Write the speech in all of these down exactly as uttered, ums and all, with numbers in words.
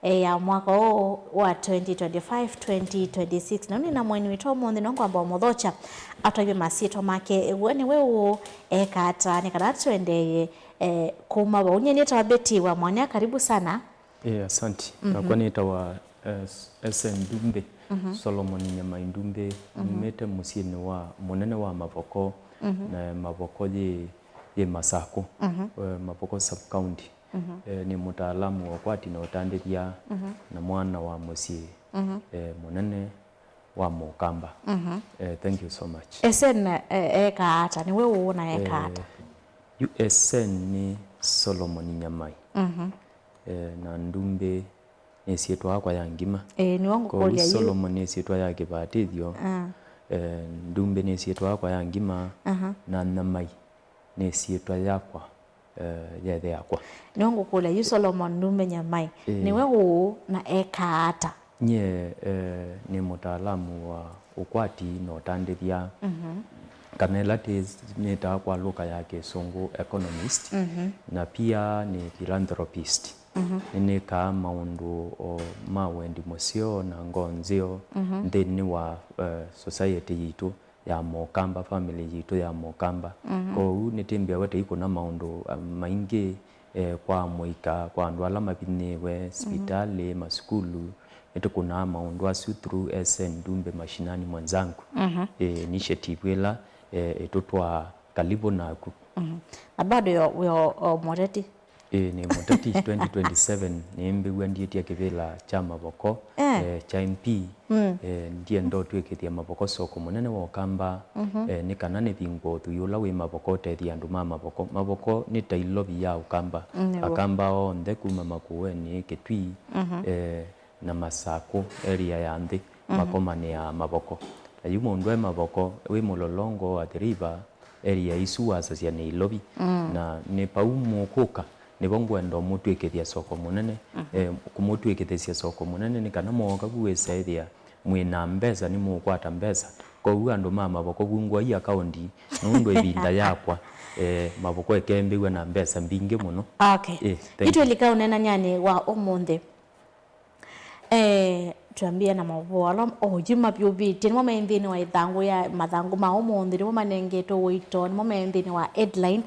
e, ya mwaka ũũ wa twenty twenty-five, twenty twenty-six. Na nĩ na mũeni witũ ũmũnthĩ, no ngwamba ũmũthokya atwaĩvye masyĩtwa make, ew'o nĩwe ũũ, eka ata, nĩ kana tũendeeye, e, kuma vau. Nyie nĩtawa Betty wa Mwania, karibu sana. Eh, asante. Mhm. Nakwa nĩtawa, eh, S-, S N Ndumbe, mhm, Solomon Nyamai Ndumbe, mhm, numĩte mũsyĩnĩ wa mũnene wa Mavoko, mhm, na Mavoko yĩ, yĩ Masakũ, mhm, eh, Mavoko sub county. Mhm. Eh, nĩ mũtaalamu wa ũkwati na ũtandĩthya, mhm, na mwana wa mũsyĩ, mhm, eh, mũnene wa Mũkamba. Mhm. Eh, thank you so much. S N, eh, ekaa ata? Nĩwe ũũ na ekaa ata? Eh, yu S N nĩ Solomon Nyamai. Mhm. Eh, na Ndumbe nĩ syĩtwa yakwa ya ngima. Eh, nĩwe ngũkũlya yu. Solomon nĩ syĩtwa ya kĩvatĩthyo. Ah. Eh, Ndumbe nĩ syĩtwa yakwa ya ngima. Aha. Na Nyamai nĩ syĩtwa yakwa, eh, yethe yakwa. Nĩwe ngũkũlya yu Solomon Ndumbe Nyamai. Eh. Nĩwe ũũ na ekaa ata? Nyie, eh, nĩ mũtaalamu wa ũkwati na ũtandĩthya, mhm, kana ĩla tĩ-, nĩtaa kwa lũka ya Kĩsũngũ economist, mhm, na pia nĩ philanthropist. Mhm. Nĩnĩkaa maũndũ o ma wendi mũseo na ngoo nzeo, mhm, nthĩnĩ wa, eh, society yitũ ya Mũkamba, family yitũ ya Mũkamba. Mhm. Kwoou nĩtĩmbĩawa tũikũna maũndũ, eh, maingĩ, eh, kwa mũika, kwa andũ ala mavinyĩĩwe, mhm, sivitalĩ, masukulu. Nĩtũkũnaa maũndũ asu through S N Ndumbe Mashinani Mwenzangu, mhm, eh, initiative ĩla, eh, ĩtũtwaa kalivu naku. Mhm. Na bado wĩ o, wĩ o, o mũteti? Ĩĩ, nĩ mũteti. Twenty twenty-seven nĩmbĩw'a ndiĩtya kĩvĩla kya Mavoko, eh, eh, kya M P. Mm. Eh, ndienda ũtw'ĩkĩthya Mavoko soko mũnene wa Ũkamba, mhm, eh, nĩ kana nĩvingũe ũthwii ũla wĩ Mavoko ũtethye andũ ma Mavoko. Mavoko nĩ ta ilovi ya Ũkamba. Mm, nĩw'o. Akamba onthe kuma Makueni, Kitui, mhm, eh, na Masakũ area ya nthĩ, mhm, makomanĩaa Mavoko. Na yu mũndũ e Mavoko, wĩ Mũlolongo, Athi River, area isu wasasya nĩ ilovi. Mm. Na nĩ pau mũkũka, nĩvo ngwenda ũmũtw'ĩkĩthya soko mũnene. Mhm. Eh, kũmũtw'ĩkĩthĩsya soko mũnene nĩ kana mooka vu wĩsaĩthĩa mwĩ na mbesa, nĩmũũkwata mbesa. Kwoou andũ ma Mavoko vungũai akaũndi, nũndũ ĩvinda yakwa, eh, Mavoko ĩkembĩw'a na mbesa mbingĩ mũno. Okay. Eh, thank you. Yu twĩlika ũnenanyanĩ wa ũmũnthĩ. Eh, twambĩe na maũvoo ala oyu mavyũvĩtye, nĩmo me nthĩnĩ wa ĩthangũ ya mathangũ ma ũmũnthĩ, nĩmo manengetwe ũito, nĩmo me nthĩnĩ wa headline,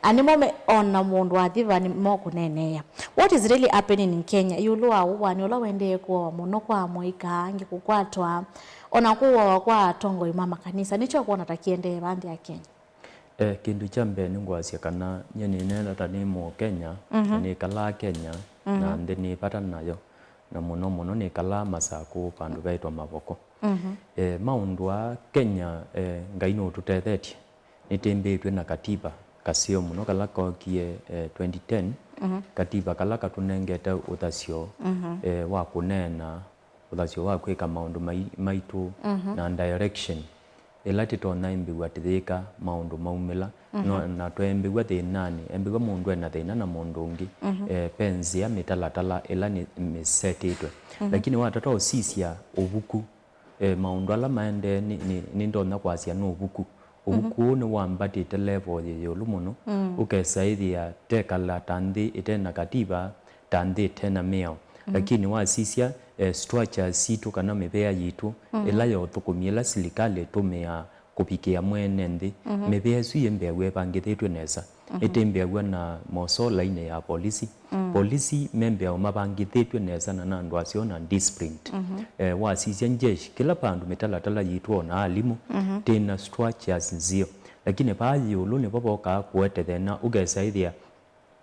na nĩmo me, ona mũndũ wathi va nĩmo kũneeneea. What is really happening in Kenya ĩũlũ wa ũwani ũla ũendee kũawa mũno kwa amũika angĩ kũkwatwa, ona kũawa kwa atongoi ma makanisa? Nĩkyo ũkwona ta kĩendee va nthĩ ya Kenya? Eh, kĩndũ kya mbee nĩngwasya kana nyie nĩneena ta nĩ Mũkenya, mhm, na nĩkalaa Kenya, mhm, na nthĩ nĩ vata nayo, na mũno mũno nĩkalaa Masakũ vandũ vetawa Mavoko. Mhm. Eh, maũndũ aa Kenya, eh, Ngai nũtũtethetye, nĩtĩmbĩtw'e na katiba kaseo mũno kala kookie, eh, twenty ten, mhm, katiba kala katũnengete ũthasyo, mhm, eh, wa kũneena ũthasyo wa kwĩka maũndũ mai-, maitũ, mhm, na direction ĩla tĩtonya ĩmbĩw'a tĩyĩka maũndũ maumĩla, mhm, no, na tweembĩw'a thĩnanĩ, embĩw'a mũndũ ena thĩna na mũndũ ũngĩ, mhm, eh, ve nzĩa mĩtalatala ĩla nĩ mĩsetĩtwe. Mhm. Lakini watata ũsisya ũvuku, eh, maũndũ ala maendee nĩ, nĩ, nĩndonya kwasya nĩ ũvuku. Ũvuku, mhm, ũũ nĩwambatĩte level yĩ ĩũlũ mũno, mm, ũkesa ĩthĩa tekala ta nthĩ ĩte na katiba, ta nthĩ ĩte na mĩao. Mhm. Lakini wasisya, eh, structures sitũ kana mĩvĩa yitũ, mhm, ĩla ya ũthũkũmi, ĩla silikalĩ ĩtũmĩaa kũvikĩa mwene nthĩ, mhm, mĩvĩa ĩsu yĩmbĩaw'a ĩvangĩthĩtw'e nesa. Mhm. Ĩtĩmbĩaw'a na mosoo lainĩ ya polisi. Mm. Polisi membĩawa mavangĩthĩtw'e nesa na na andũ aseo na disciplined. Mhm. Eh, wasisya njeshi, kĩla vandũ mĩtalatala yitũ ona alimũ, mhm, tĩ na structures nzeo. Lakini vaa ĩũlũ nĩvo vokaa kũete thĩna, ũkesa ĩthĩa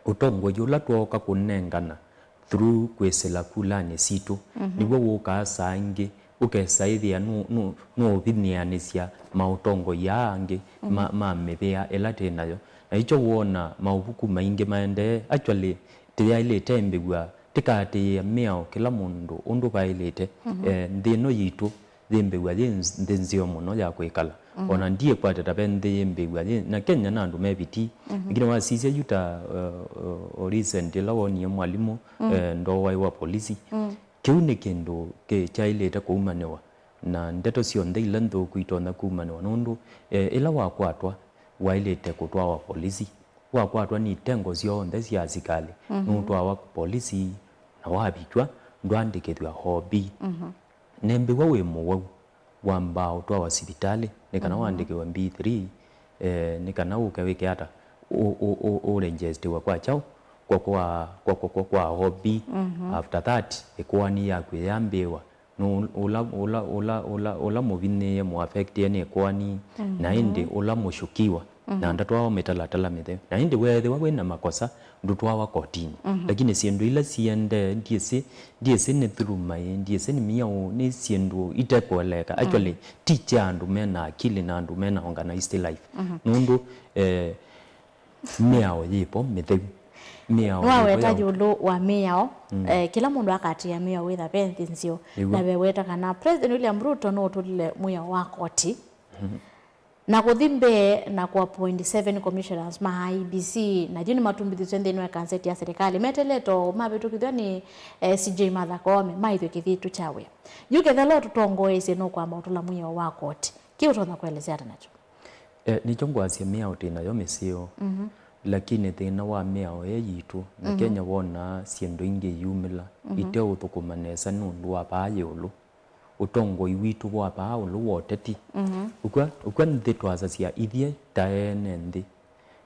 ũtongoi ũla twooka kũnengana through kwĩsĩla kulanĩ sitũ, mhm, nĩw'o wũkaa saa ingĩ, ũkesa ĩthĩa nũ-, nũ-, nũũvinyĩanĩsya maũtongoi aa angĩ, mhm, ma, ma mĩvĩa ĩla twĩ nayo. Na ikyo wona maũvuku maingĩ maendee, actually, tĩyaĩlĩte ĩmbĩw'a, tĩkaatĩĩe mĩao kĩla mũndũ ũndũ vaĩlĩte. Mhm. Eh, nthĩ ĩno yitũ yĩmbĩw'a yĩ nz-, nthĩ nzeo mũno ya kwĩkala. Mhm. Ona ndiĩkwata ta ve nthĩ yĩmbĩw'a yĩ, na Kenya na andũ me vitii. Mhm. Lakini wasisya yu ta, uh, uh, recent ĩla wonie mwalimũ, mm, eh, ndooaĩwa polisi. Mm. Kĩu nĩ kĩndũ kĩ-, kyaĩlĩte kũumanĩwa, na ndeto syonthe ila nthũku itonya kumanĩwa, nũndũ, eh, ĩla wakwatwa, waĩlĩte kũtwawa polisi. Wakwatwa nĩ itengo syonthe sya asikalĩ, mhm, nũtwawa polisi, na wavikw'a, ndwaandĩkĩthw'a O B. Mhm. Nembĩw'a wĩ mũwau, wambaa ũtwawa sivitalĩ nĩ kana, mhm, wandĩkĩwe B three, eh, nĩ kana ũke wĩke ata, ũ- ũ- ũ- ũregistiwe kwa kyaũ, kwa, kwa, kwa, kwa, kwa, kwa O B. Mhm. After that, ĩkoani yaku yambĩĩwa, nũ- ũla, ũla, ũla, ũla, ũla mũvinyĩĩe mũaffectie nĩ ĩkoani, na, mhm, ĩndĩ ũla mũshukiwa, mhm, na ndatwawa mĩtalatala mĩtheu. Na ĩndĩ weethĩwa wĩ na makosa, ndũtwawa kotinĩ. Mhm. Lakini syĩndũ ila siendee, ndyĩsĩ, ndyĩsĩ nĩ thulumaĩ, ndyĩsĩ nĩ mĩao, nĩ syĩndũ itekũeleeka. Mm. Actually, ti kya andũ me na akili na andũ me na organized life. Mhm. Nũndũ, eh, mĩao yĩvo mĩtheu. Mĩao yĩvo ya nĩwaweta ũtwi- ĩũlũ wa mĩao. Mm. Eh, kĩla mũndũ akatĩĩa mĩao wĩtha ve nthĩ nzeo. Nĩw'o. Na veweta kana President William Ruto nũũtũlile mwĩao wa koti. Mhm. Na kũthi mbee na kũ appoint seven commissioners ma I E B C, na yu nĩmatumbĩthisye nthĩnĩ wa ĩkanzeti ya serikali. Meteletwe o mavĩtũkĩthw'a nĩ, eh, C J Martha Koome, maĩthw'e kĩthitũ kya wĩa. Yu kethela ũtũtongoesye nũkwamba ũtũla mwĩao wa koti, kĩ ũtonya kũelesya ata nakyo? Eh, nĩkyo ngwasya mĩao twĩ nayo mĩseo, mhm, lakini thĩna wa mĩao ĩ yitũ, na, mhm, Kenya wonaa syĩndũ ingĩ iyumĩla, mhm, iteũthũkũma nesa nũndũ wa vaa ĩũlũ. Ũtongoi witũ wa vaa ũlũ wa ũteti. Mhm. Ũkw'a, ũkw'a nthĩ twasasya ithyĩ ta ene nthĩ,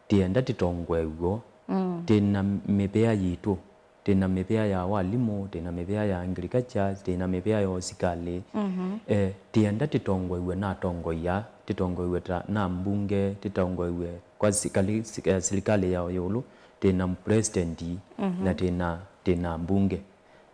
tĩenda tĩtongoew'o, mm, twĩ na mĩvĩa yitũ, twĩ na mĩvĩa ya walimũ, twĩ na mĩvĩa ya agriculture, twĩ na mĩvĩa ya ũsikalĩ. Mhm. Eh, tĩenda tĩtongoew'e na atongoi aa, tĩtongoew'e ta na mbunge, tĩtongoew'e kwa sikali-, si- eh, silikalĩ ya ĩũlũ, twĩ na president, mhm, na twĩ na, twĩ na mbunge,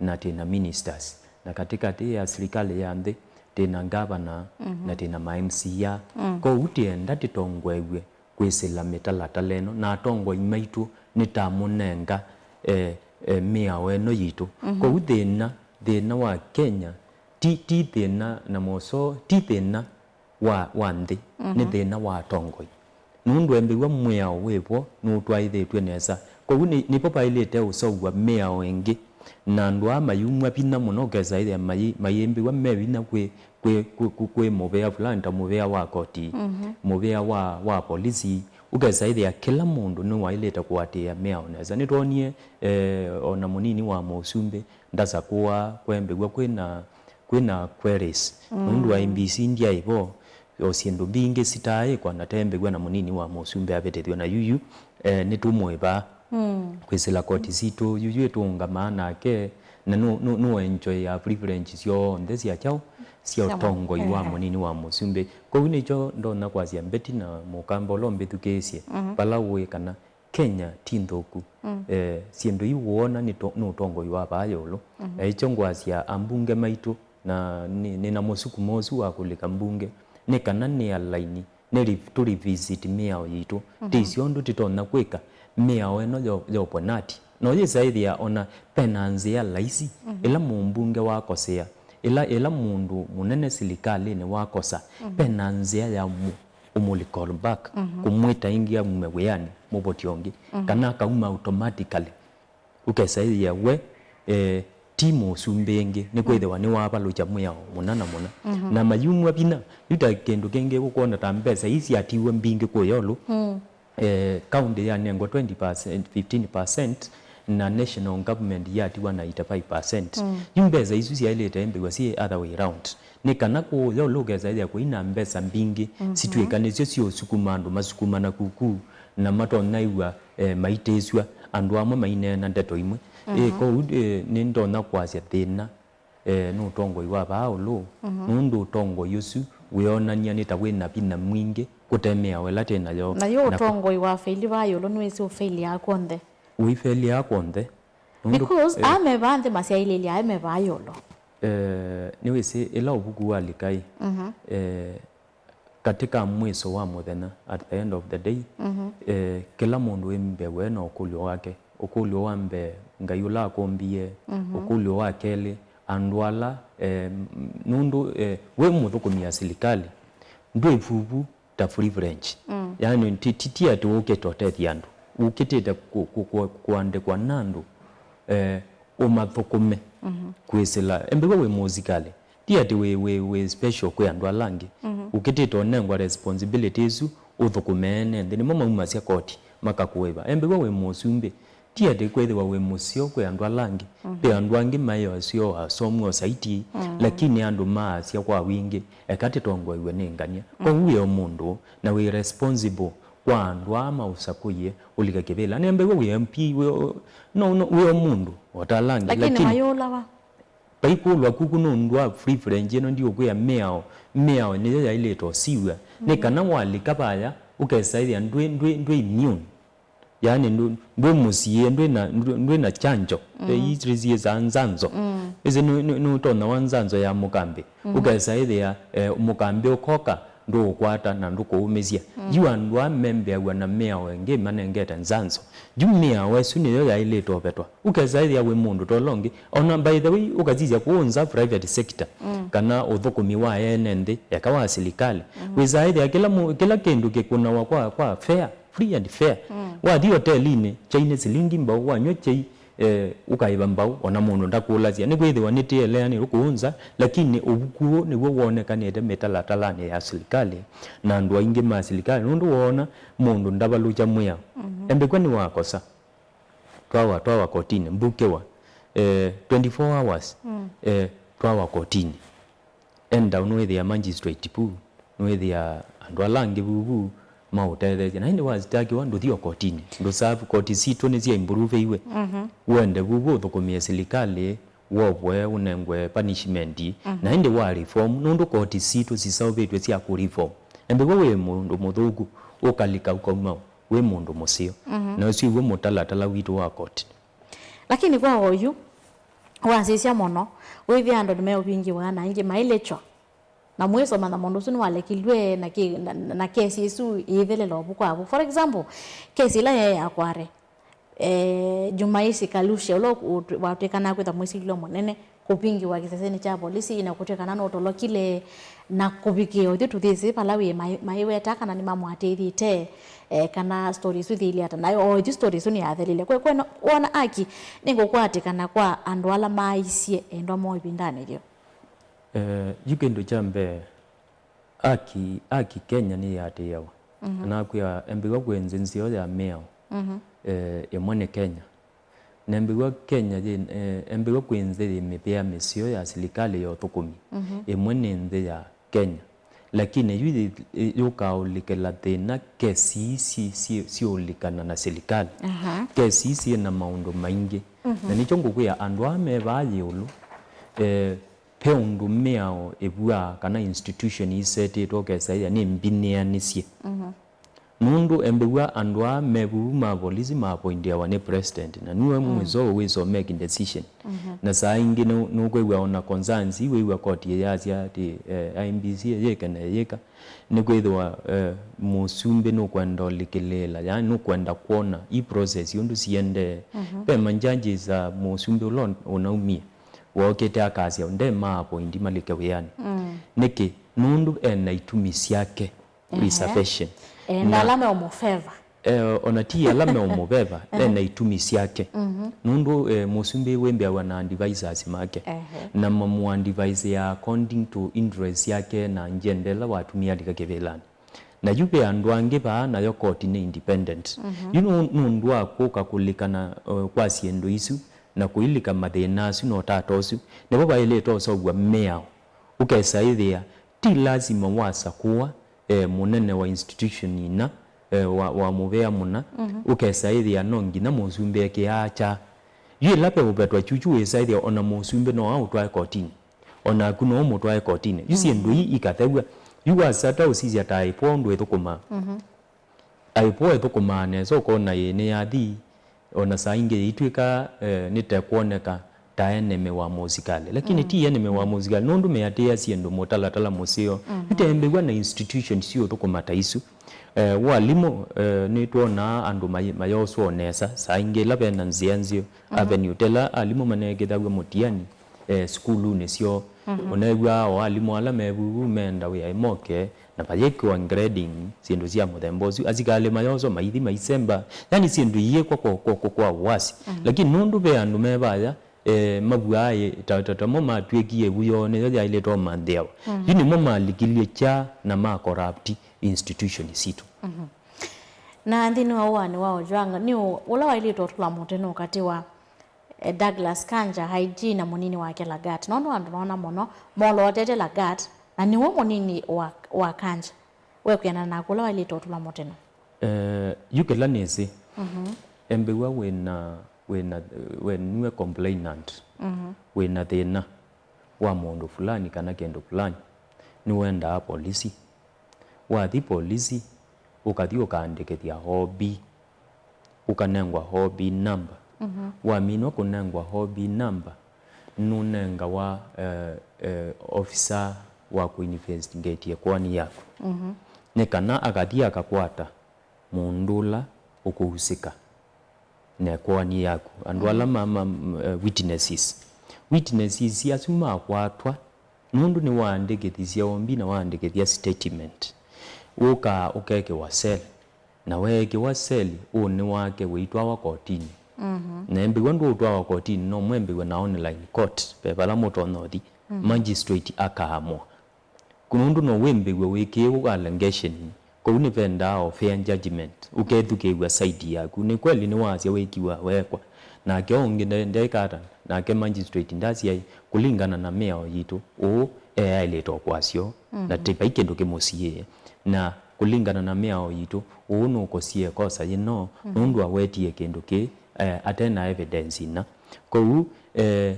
na twĩ na ministers, na katĩkatĩ ya silikalĩ ya nthĩ twĩ na ngavana, mhm, na twĩ na ma M C A. Mm. Kwoou twĩenda tũtongoew'e kwĩsĩla mĩtalatala ĩno, na atongoi maitũ nĩtamũnenga, eh, eh, mĩao ĩno yitũ. Mhm. Kwoou thĩna, thĩna wa Kenya ti, ti thĩna na mosoo, ti thĩna wa, wa nthĩ, mhm, nĩ thĩna wa atongoi. Nũndũ embĩw'a mwĩao wĩ vo nũtwaĩthĩtw'e nesa. Kwoou nĩ, nĩvo vaĩlĩte ũseũvw'a mĩao ĩngĩ, na andũ aa mayumw'a vinya mũno ũkesa ĩthĩa mayĩ-, mayĩmbĩw'a me vinya kwĩ, kwĩ, kwĩ, kwĩ, kwĩ mũvĩa fulani ta mũvĩa wa koti, mhm, mũvĩa wa, wa polisi, ũkesa ĩthĩa kĩla mũndũ nĩwaĩlĩte kũatĩĩa mĩao nesa. Nĩtwonie, eh, ona mũnini wa mũsumbĩ ndasakũa kwembĩw'a kwĩna kwĩna queries. Mm. Nũndũ wa I E B C ndyaĩ vo, o syĩndũ mbingĩ sitaaĩkwa na teembĩw'a na mũnini wa mũsumbĩ avĩtĩthw'a na yuyu, eh, nĩtũmũĩvaa, mm, kwĩsĩla koti sitũ, yuyu ĩtũũngamaa nake, na nũ, nũ, nũenjoyaa privilege syonthe sya kyaũ, sya, sya mũ-, ũtongoi wa, ehe, mũnini wa mũsumbĩ. Kwoou nĩkyo ndonya kwasya Betty na mũkamba ũla ũmbĩthukĩĩsye, mhm, vala ũĩ kana Kenya ti nthũku. Mm. Eh, syĩndũ iu woona nĩ to-, nĩ ũtongoi wa vaa ĩũlũ. Mhm. Na ĩkyo ngwasya ambunge maitũ, na nĩ, nĩ na mũsukumo ũsu wa kũlika mbunge, nĩ kana nĩ alaini, nĩ re-, tũ revisit mĩao yitũ. Mhm. Tĩsyo ũndũ tũtonya kwĩka mĩao ĩno yo-, yopwe nati. No yĩsa ĩthĩa ona pena nzĩa laisi, mhm, ĩla mũmbunge wakosea, ĩla, ĩla mũndũ mũnene silikalĩnĩ wakosa, mhm, pena nzĩa ya mũ-, ũmũli call back, mhm, kũmwĩta ĩngĩ aume wĩanĩ mũvoti ũngĩ, mhm, kana akauma automatically. Ũkesa ĩthĩa we, eh, ti mũsumbĩ ĩngĩ, nĩkwĩthĩwa, mm, nĩwavalũkya mwĩao mũna na mũna. Mhm. Na mayumw'a vinya, yu ta kĩndũ kĩngĩ ũkwona ta mbesa ii syatiwe mbingĩ kũya ĩũlũ, mm, eh, county yanengwa twenty percent, fifteen percent, na national government yatiwa ninety-five percent. Mm. Yu mbesa isu syaĩlĩte embĩw'a syĩ other way round. Nĩ kana kũya ũla ũkesa ĩthĩa kũi na mbesa mbingĩ, mhm, sitw'ĩka nĩsyo siũsukuma andũ masukuma na kuku, na matonyaĩw'a, eh, maitĩsw'a, andũ amwe maineena ndeto imwe. Eh, mhm, kwoou, eh, nĩndonya kwasya thĩna, eh, nĩ ũtongoi wa vaa ĩũlũ, mhm, nũndũ ũtongoi ũsu wĩonany'a nĩ ta wĩ na vinya mwingĩ kũte mĩao ĩla twĩ nayo. Na yu na kũ- ũtongoi wa faili vaa ĩũlũ nĩwĩsĩ ũfailiaa kw'onthe. Ũifeliaa kw'onthe. Nũndũ, because, eh, aa me vaa nthĩ masyaĩlĩlye aa me vaa ĩũlũ. Eh, nĩwĩsĩ ĩla ũvuku walika ĩ, mhm, eh, katika mwiso wa mũthenya, at the end of the day, mhm, eh, kĩla mũndũ wĩ mbee we na ũkũlyo wake. Ũkũlyo wa mbee, Ngai ũla akũmbie, mhm, ũkũlyo wa kelĩ, andũ ala, eh, m-, nũndũ, eh, wĩ mũthũkũmi ya silikalĩ, ndwĩ vuvu ta privilege. Mm. Yaani, ti, ti, ti atĩ ũkĩte ũtethya andũ. Ũkĩtĩte kũ-, kũ-, kũ-, kũandĩkwa na andũ, eh, ũmathũkũme, mhm, kwĩsĩla. Embĩw'a wĩ mũsikalĩ. Ti atĩ wĩ, wĩ, wĩ special kwĩ andũ ala angĩ. Mhm. Ũkĩtĩte ũnengwa responsibility ĩsu, ũthũkũme ene nthĩ. Nĩmo maumasya koti, makakũĩva. Embĩw'a wĩ mũsumbĩ, Ti atĩ kwĩthĩwa wĩ mũseo kwĩ andũ ala angĩ. Ve andũ angĩ maĩ o aseo, asomu o saiti, lakini andũ maasya kwa wingĩ, eka tĩtongoew'e nĩ ngania. Kwoou wĩ o mũndũ, na wĩ responsible kwa andũ aa maũsakũie ũlika kĩvĩla. Nembew'a wĩ M P, wĩ o, no, no, wĩ o mũndũ o ta ala angĩ, lakini lakini mayũlawa. Vaikũlwa kuku nũndũ wa privilege ĩno ndiũkwĩa mĩao, mĩao nĩyo yaĩlĩte ũsiw'a. Nĩ kana walika vaya, ũkesa ĩthĩa ndwĩ, ndwĩ, ndwĩ immune. Yaani ndwĩ, ndwĩ mũsiĩ, ndwĩ na, ndwĩ, ndwĩ na chanjo. Eh, ici twĩsiĩsaa nzanzo. Ĩsĩ nĩ, nĩ, nĩ ũtonya wa nzanzo ya mũkambĩ. Ũkesa ĩthĩa, eh, mũkambĩ ũkoka, ndũũkwata na ndũkũũmĩsya. Yu andũ aa membĩaw'a na mĩao ĩngĩ manengete nzanzo. Yu mĩao ĩsu nĩyo yaĩlĩte ũvetwa. Ũkesa ĩthĩa wĩ mũndũ ta ũla ũngĩ. Ona by the way, ũkasisya kũũ nza private sector, kana ũthũkũmi wa ene nthĩ, eka wa silikalĩ. Wĩsaa ĩthĩa kĩla mũ-, kĩla kĩndũ kĩkũnawa kwa, kwa fair, free and fair. Wathi hotelinĩ, kyai nĩ silingi mbau, wanywa kyai, eh, ũkaĩva mbau, ona mũndũ ndakũlasya. Nĩkwĩthĩwa nĩtĩeleanĩw'e kũũ nza, lakini ũvuku ũũ nĩw'o wonekanĩte mĩtalatalanĩ ya silikalĩ na andũ aingĩ ma silikalĩ, nũndũ woona mũndũ ndavalũkya mwĩao. Embĩkw'a nĩwakosa, twawa, twawa kotinĩ, mbukĩwa, eh, twenty-four hours, eh, twawa kotinĩ. Enda nũĩthĩa magistrate vu, nũĩthĩa andũ ala angĩ vuvu maũtetheesya. Na ĩndĩ wastakĩwa ndũthi o kotinĩ, ndũserve, koti sitũ nĩ sya improve-iwe. Wende vuvu ũthũkũmĩe silikalĩ, wovwe, ũnengwe punishment, na ĩndĩ wa reform, nũndũ koti sitũ siseũvĩtw'e sya kũ reform. Embĩw'a wĩ mũndũ mũthũku, ũkalika ũkauma wĩ mũndũ mũseo. Na ũsu ĩw'o mũtalatala witũ wa koti. Lakini kwa oyu, wasisya mũno, wĩthĩa andũ nĩmeũvingĩwa na aingĩ mailĩtwa. Na mwĩsoma na mũndũ ũsu nĩwalekilw'e na kĩ-, na, na, na kesi ĩsu ĩithelela ũvu kwa vu. For example, kesi ĩla yaĩ ya Kware, eh, Jumaisi Kalusha, ũla ũtwĩ-, watw'ĩkanaa kwĩtha mwĩsilĩlwa mũnene, kũvingĩwa kĩsesenĩ kya volisi na kũtw'ĩkana nũtolokile na kũvikĩa ũthyũ tũthĩsĩ vala wĩ mai-, maiweta kana nĩmamũatĩĩthĩte, eh, kana story ĩsu ĩthĩile ata. Na o ĩthyũ story ĩsu nĩyathelile. Kwe, kwe no, wona aki nĩngũkwatĩkana kwa andũ ala maaisye endwa moo ĩvindanĩ yĩu. Eh, yu kĩndũ kya mbee, aki, aki Kenya nĩyĩatĩĩawa. Nakwĩa, embĩw'a kwĩ nzĩ nzeo ya mĩao, eh, ĩmwe nĩ Kenya. Nembĩw'a Kenya yĩ, eh, embĩw'a kwĩ nzĩ yĩ mĩvĩa mĩseo ya silikalĩ ya ũthũkũmi. Ĩmwe nĩ nzĩ ya Kenya. Lakini yu yĩ, yũkaũlikĩla thĩna kesi ii si, si, siũlikana na silikalĩ. Kesi ii syĩ na maũndũ maingĩ. Na nĩkyo ngũkwĩa andũ aa me vaa ĩũlũ, eh, ve ũndũ mĩao ĩvw'aa kana institution isetĩtwe ũkesa ĩya nĩ mbinĩanĩsye. Nũndũ embĩw'a andũ aa me vuvu ma volisi maapointiawa nĩ president, na nue mwĩsoo wĩsoo making decision. Na saa ingĩ nũ-, nũkwĩw'a ona concerns ii wĩw'a koti ĩyasya atĩ, eh, I E B C ĩyĩke na ĩyĩka, nĩkwĩthĩwa, eh, mũsumbĩ nũkwenda ũlikĩlĩĩla, yaani nũkwenda kwona i process ũndũ siendee. Ve ma judges a mũsumbĩ ũla ũnaumie, wookĩte akasya nde ma appoint malike wĩanĩ. Nĩkĩ? Nũndũ ena itumi syake. Ehe. Reservation. Eh, na ala meũmũfeva. Eh, ona ti ala meũmũveva, ena itumi syake. Nũndũ, eh, mũsumbĩ wĩmbĩawa na advisors make. Ehe. Na mamũadviseaa according to interest yake na njenda ĩla watumie alika kĩvĩlanĩ. Na yu ve andũ angĩ vaa, nayo koti nĩ independent. Yu nũ-, nũndũ wa kũka kũlikana, eh, kwa syĩndũ isu, na kũilika mathĩna asu na ũtata ũsu, nĩvo vaĩlĩte ũseũvw'a mĩao. Ũkesa ĩthĩa, ti lasima wasakũa, eh, mũnene wa institution ina, eh, wa, wa mũvea mũna, ũkesa ĩthĩa no nginya mũsumbĩ ekĩaa kya. Yu ĩla ve ũvetwa kyukyu wĩsa ĩthĩa ona mũsumbĩ no aũtwae kotinĩ. Onaku no ũmũtwae kotinĩ. Yu syĩndũ ii ikathew'a. Yu wasata ũsisya ta I P O ũndũ ĩthũkũmaa. I P O ĩthũkũmaa nesa, ũkona ĩĩ nĩyathi, ona saa ingĩ yĩitw'ĩka, eh, nĩtekwoneka ta enemy wa mũsikalĩ. Lakini ti enemy wa mũsikalĩ, nũndũ meatĩĩa syĩndũ mũtalatala mũseo. Nĩtembew'a na institutions siũthũkũma ta isu. Eh, walimũ, eh, nĩtwonaa andũ mai-, mayoswa o nesa, saa ingĩ ĩla vena nzĩa nzeo, avenue, tela alimũ manekĩthaw'a mũtiani, eh, sukulunĩ syoo. Ũnew'aa o alimũ ala me vuvu meenda wĩa imoke, na vayĩkĩwa grading, syĩndũ sya mũthemba ũsu, asikalĩ mayoswa maithi maisemba, yani syĩndũ iyĩkwa kwa, kwa, kwa, kwa uwasi. Lakini nũndũ ve andũ me vaya, eh, mavw'aa ĩ, ta, ta, ta mo matw'ĩkie ĩvu yoo nĩyo yaĩlĩte ũmanthĩawa. Yu nĩmo malikilye kya na ma corrupt institution sitũ. Na nthĩnĩ wa ũaani wa Ojwang, nĩ ũ ũla waĩlĩte ũtũla mũtĩ nũũ katĩ wa, eh, Douglas Kanja, I G, na mũnini wake Lagat? Nũndũ andũ noona mũno molotete Lagat, na nĩwe mũnini wa, wa Kanja. We kwĩanana naku, ũla waĩlĩte ũtũla mũtĩ nũũ? Eh, yu kĩla nĩsĩ, embĩw'a wĩna, wĩna, we nue complainant, wĩna thĩna wa mũndũ fulani kana kĩndũ fulani, nĩwendaa polisi. Wathi polisi, ũkathi ũkaandĩkĩthya O B, ũkanengwa O B number. Waminwa kũnengwa O B number, nũnengawa, eh, eh, officer wa kũinvestigate ĩkoani yaku, nĩ kana akathi akakwata mũndũ ũla ũkũhusĩka na ĩkoani yaku. Andũ ala ma, ma, m-, eh, witnesses. Witnesses asu makwatwa, nũndũ nĩwaandĩkĩthisye O B na waandĩkĩthya statement, ũkaa ũkekĩwa cell. Na weekĩwa cell, ũnĩ wake wĩitwawa kotinĩ. Na embĩw'a ndũũtwawa kotinĩ, no mwembĩw'e na online court, ve vala mũtonya ũthi. Magistrate akaamũa. Kũ nũndũ no wĩmbĩw'e wĩkĩĩwa allegation, kũu nĩvendaa o fair judgment, ũkethukĩĩw'a side yaku. Nĩ kweli nĩwasya wĩkiwa weekwa, nake ũngĩ nde-, ndeeka ata? Nake magistrate ndasyaĩ, kũlingana na mĩao yitũ, ũũ eaĩlĩte o kwasya ũũ, na ti vai kĩndũ kĩmũsiĩĩe. Na kũlingana na mĩao yitũ, ũũ nũkosie kosa yĩno, nũndũ awetie kĩndũ kĩĩ, eh, ate na evidence ina. Kwoou, eh,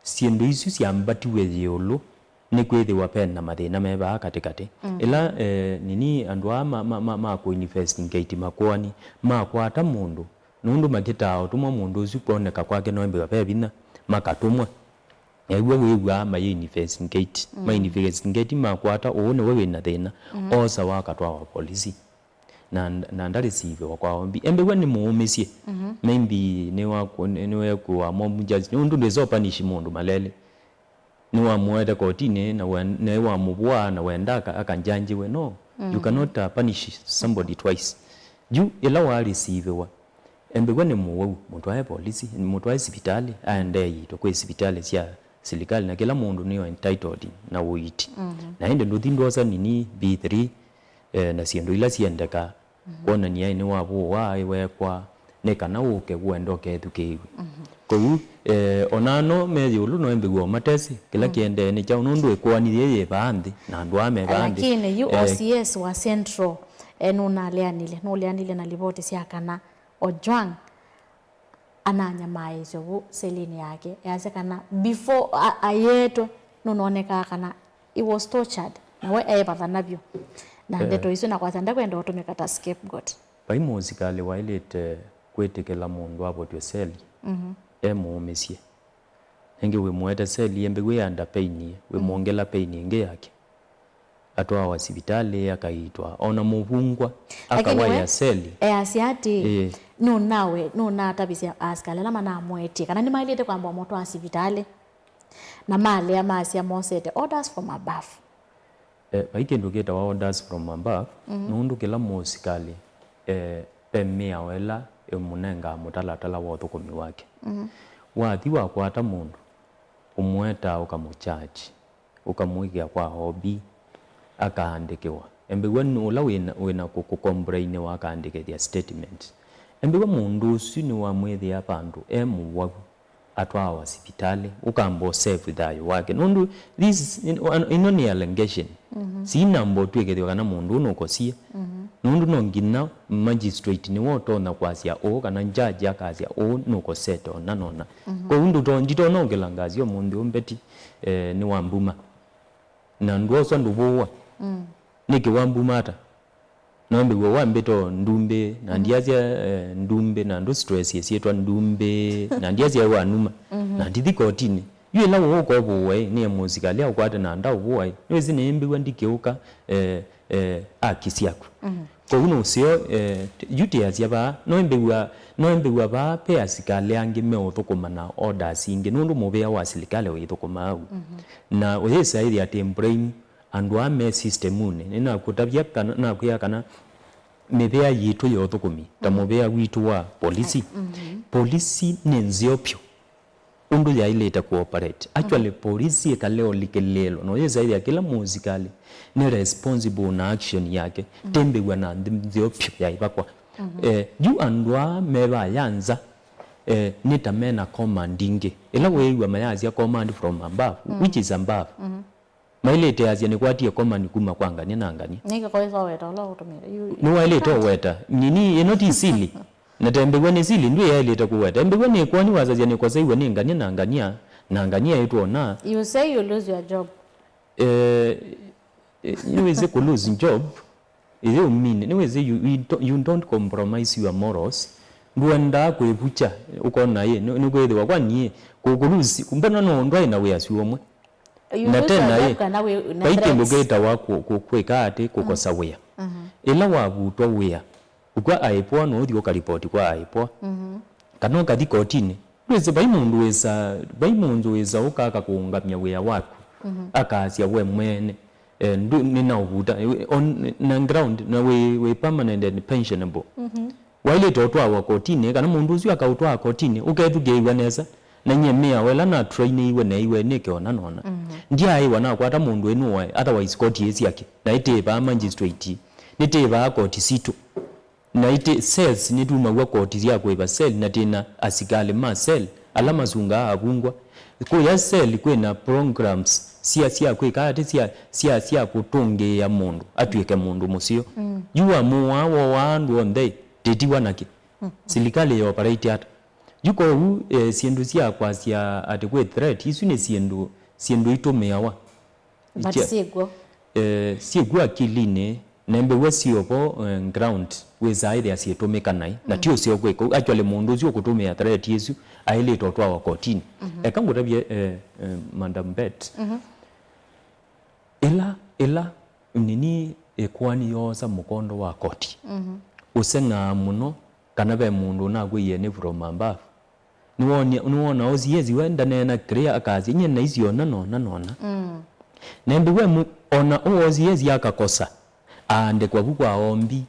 syĩndũ isu syambatiwe ĩũlũ, nĩkwĩthĩwa ve na mathĩna me vaa katĩkatĩ. Ĩla, eh, nini andũ aa ma, ma, ma, ma kũ investigate makoani, makwata mũndũ, nũndũ makĩtaa ũtũmwa mũndũ ũsu kwoneka kwake noembĩwa ve vinya, makatũmwa. Ew'a wĩw'aa mayĩ investigate. Ma investigate makwata ũũ nĩwe wĩna thĩna, osawa akatwawa polisi. Na, na ndarĩsiivĩwa kwa O B. Embĩw'a nĩmũũmĩsye. Maybe nĩwekũwa mob justice. Nũndũ ndwĩsa ũpanish mũndũ malelĩ. Nĩwamũete kotinĩ na we-, na wamũvũaa na wenda aka-, akanjanjĩwe. No, you cannot, uh, punish somebody twice. Yu ĩla warĩsiivĩwa, embĩw'a nĩ mũwau, mũtwae polisi, mũtwae sivitalĩ, aendee yitũ kwĩ sivitalĩ sya silikalĩ, na kĩla mũndũ nĩo entitled na ũiiti. Na ĩndĩ ndũthi ndwosa nini B three, eh, na syĩndũ ila syendekaa, kwonany'a aĩ nĩwavũwa, aĩ wekwa, nĩ kana ũke wenda ũkethukĩĩw'e. Kwoou, eh, ona ano me ĩũlũ no embĩw'a o matesĩ kĩla kĩendee nĩ kyaũ, nũndũ ĩkoani yĩĩ yĩ vaa nthĩ, na andũ aa me vaa nthĩ. Lakini yu, eh, O C S wa Central, eh, nũnaleanile, nũleanile na livoti sya kana Ojwang ananyamaaĩswe vu selinĩ yake, easya kana before a-, ayetwe, nũnonekaa kana he was tortured, na we eevathana vyũ na ndeto isu, na kwasya ndakwenda ũtũmĩka ta scapegoat. Vai mũsikalĩ waĩlĩte kwĩtĩkĩla mũndũ avotw'e seli e mũũmĩsye. Ĩngĩ wĩmũete seli embĩw'e under pain, wĩmwongela pain ĩngĩ yake. Atwawa sivitalĩ, akaiitwa. Ona mũvungwa, lakini akawaĩa we seli. Easya atĩ, ĩĩ, nũnawe, nũnatavisye asikalĩ ala manamũetie kana nĩmaĩlĩte kwamba ũmũtwaa sivitalĩ. Na malea masya mosete orders from above. Eh, vai kĩndũ kĩtawa orders from above, nũndũ kĩla mũsikalĩ, eh, ve mĩao ĩla ĩmũnengaa mũtalatala wa ũthũkũmi wake. Wathi wakwata mũndũ, ũmũetaa ũkamũcharge, ũkamwĩkĩa kwa O B, akaandĩkĩwa. Embĩw'a nĩ ũla wĩna, wĩna kũ-, kũkombrainĩwa akaandĩkĩthya statement. Embĩw'a mũndũ ũsu nĩwamwĩthĩa vandũ e mũwau, atwawa sivitalĩ, ũkamba ũsave thayũ wake. Nũndũ this, ĩno nĩ allegation. Sinamba ũtw'ĩkĩthw'a kana mũndũ ũũ nũkosie. Nũndũ no nginya magistrate nĩwe ũtonya kwasya ũũ, kana judge akasya ũũ nũkosete ona nona. Kwoou ndũto-, nditona ũkĩla ngasya ũmũnthĩ ũũ Mbeti, eh, nĩwambuma. Na ndwoswa ndũvũwa. Nĩkĩ wambuma ata? Nambĩw'a wambĩta o Ndumbĩ, na ndiasya, eh, Ndumbĩ, na ndũ stress syĩtwa Ndumbĩ, na ndiasya wanuma. Na ndithi kotinĩ. Yu ĩla ũũka ũvũwe, nĩ mũsikalĩ aũkwate na ndaũvũwa, nĩwĩsĩ nĩmbĩw'a ndikĩũka, eh, eh, haki syaku. Kwoou nũseo, eh, t-, yu tĩasya vaa, no ĩmbĩw'a, no ĩmbĩw'a vaa ve asikalĩ angĩ meũthũkũma na orders ingĩ, nũndũ mũvĩa wa silikalĩ ũithũkũmaa ũu. Na ũyĩsa ĩthĩa atĩ blame andũ aa me system-unĩ. Nĩnakũtavya kana, nakwĩa kana mĩvĩa yitũ ya ũthũkũmi, ta mũvĩa witũ wa polisi. Polisi nĩ nzeo vyũ. Ũndũ yaĩlĩte kũoperate. Actually, polisi ĩkale ũlikĩlĩĩlwa, no yĩsaĩthĩa kĩla mũsikalĩ nĩ responsible na action yake, tembew'a na nthĩ nzeo vyũ ya ĩvakwa. Eh, yu andũ aa me vaya nza, eh, nĩ ta mena command ingĩ. Ĩla wĩĩw'a mayasya command from above, which is above. Mailĩte asya nĩkwatie command kuma kwa ngania na ngania. Nĩkĩ koĩ soweta ũla ũtũmĩte? Yu- Nĩwaĩlĩte ũweta. Nini, ĩno ti sili. Na tembew'a nĩ sili, ndwĩyaĩlĩte kũweta. Embew'a nĩ kwoni wasasya nĩkoseiwe nĩ ngania na ngania, na ngania ĩtwona. You say you lose your job. Eh, eh, nĩwĩsĩ kũ lose job, ĩyĩ ũmine, nĩwĩsĩ you, you, don't- you don't compromise your morals. Ndwendaa kwĩvukya, ũkona ĩ, nĩ- nĩkwĩthĩwa kwa niĩ, kũ- kũ lose, mbona no ndwaĩ na wĩasu ũmwe. You Na lose tena your ĩ, job kana wĩ na vai kĩndũ threats. Kĩtawa kũ- kũ- kwĩka atĩ kũkosa wĩa. Ĩla wavutwa wĩa, ũkw'a aĩpwa no ũthi ũkaripoti kwa aĩpwa. Kana ũkathi kotinĩ. Ndwĩsĩ vai mũndũ wĩsa, vai mũndũ wĩsa ũkaka kũũngamya wĩa waku. Akasya we mwene, eh, ndũ- nĩnaũvuta, eh, on, na ground, na wĩ, wĩ permanent and pensionable. Wailĩte ũtwawa kotinĩ, kana mũndũ ũsu akaũtwaa kotinĩ, ũkethukĩĩw'a nesa. Na nyie mĩao ĩla na trainĩiwe neeiwe nĩke ona nona. Ndyaaĩwa nakwata mũndũ ĩnũae, otherwise koti ĩ syake. Na ĩtĩĩvaa magistrate, nĩtĩĩvaa koti sitũ. Na ĩtĩ cells nĩtumaw'a koti sya kũĩva cell, na twĩna asikalĩ ma cell ala masungaa avungwa. Kũya cell kwĩna programs sya, sya kwĩka atĩ sya, sya, sya kũtũngĩĩa mũndũ atw'ĩke mũndũ mũseo. Yu wamũaa, wowaa andũ onthe, tĩtiwa nakĩ? Silikalĩ ya operate ata? Yu kwoou, eh, syĩndũ sya kwasya atĩ kwĩ threat, isu nĩ syĩndũ, syĩndũ itũmĩawa. But Itia- syĩkw'o. Eh, syĩkw'o akilinĩ, nembew'a syovo, eh, ground, wĩsaa ĩthĩa syĩtũmĩka naĩ, na ti ũseo kwĩka ũu. Actually, mũndũ ũsu ũkũtũmĩa threat ĩsu, aĩlĩte ũtwawa kotinĩ. Eka ngũtavye, eh, eh, Madam Bet. Ĩla, ĩla nini ĩkoani yoosa mũkondo wa koti, ũseng'aa mũno kana ve mũndũ ũnakwĩie nĩ from above. Nĩwoni- nĩwona O C S we ndaneena clear akasya, "Nyie naisyo nona, nona, nona." Nembĩ we mu- ona ũ O C S akakosa, aandĩkwa vu kwa ombi.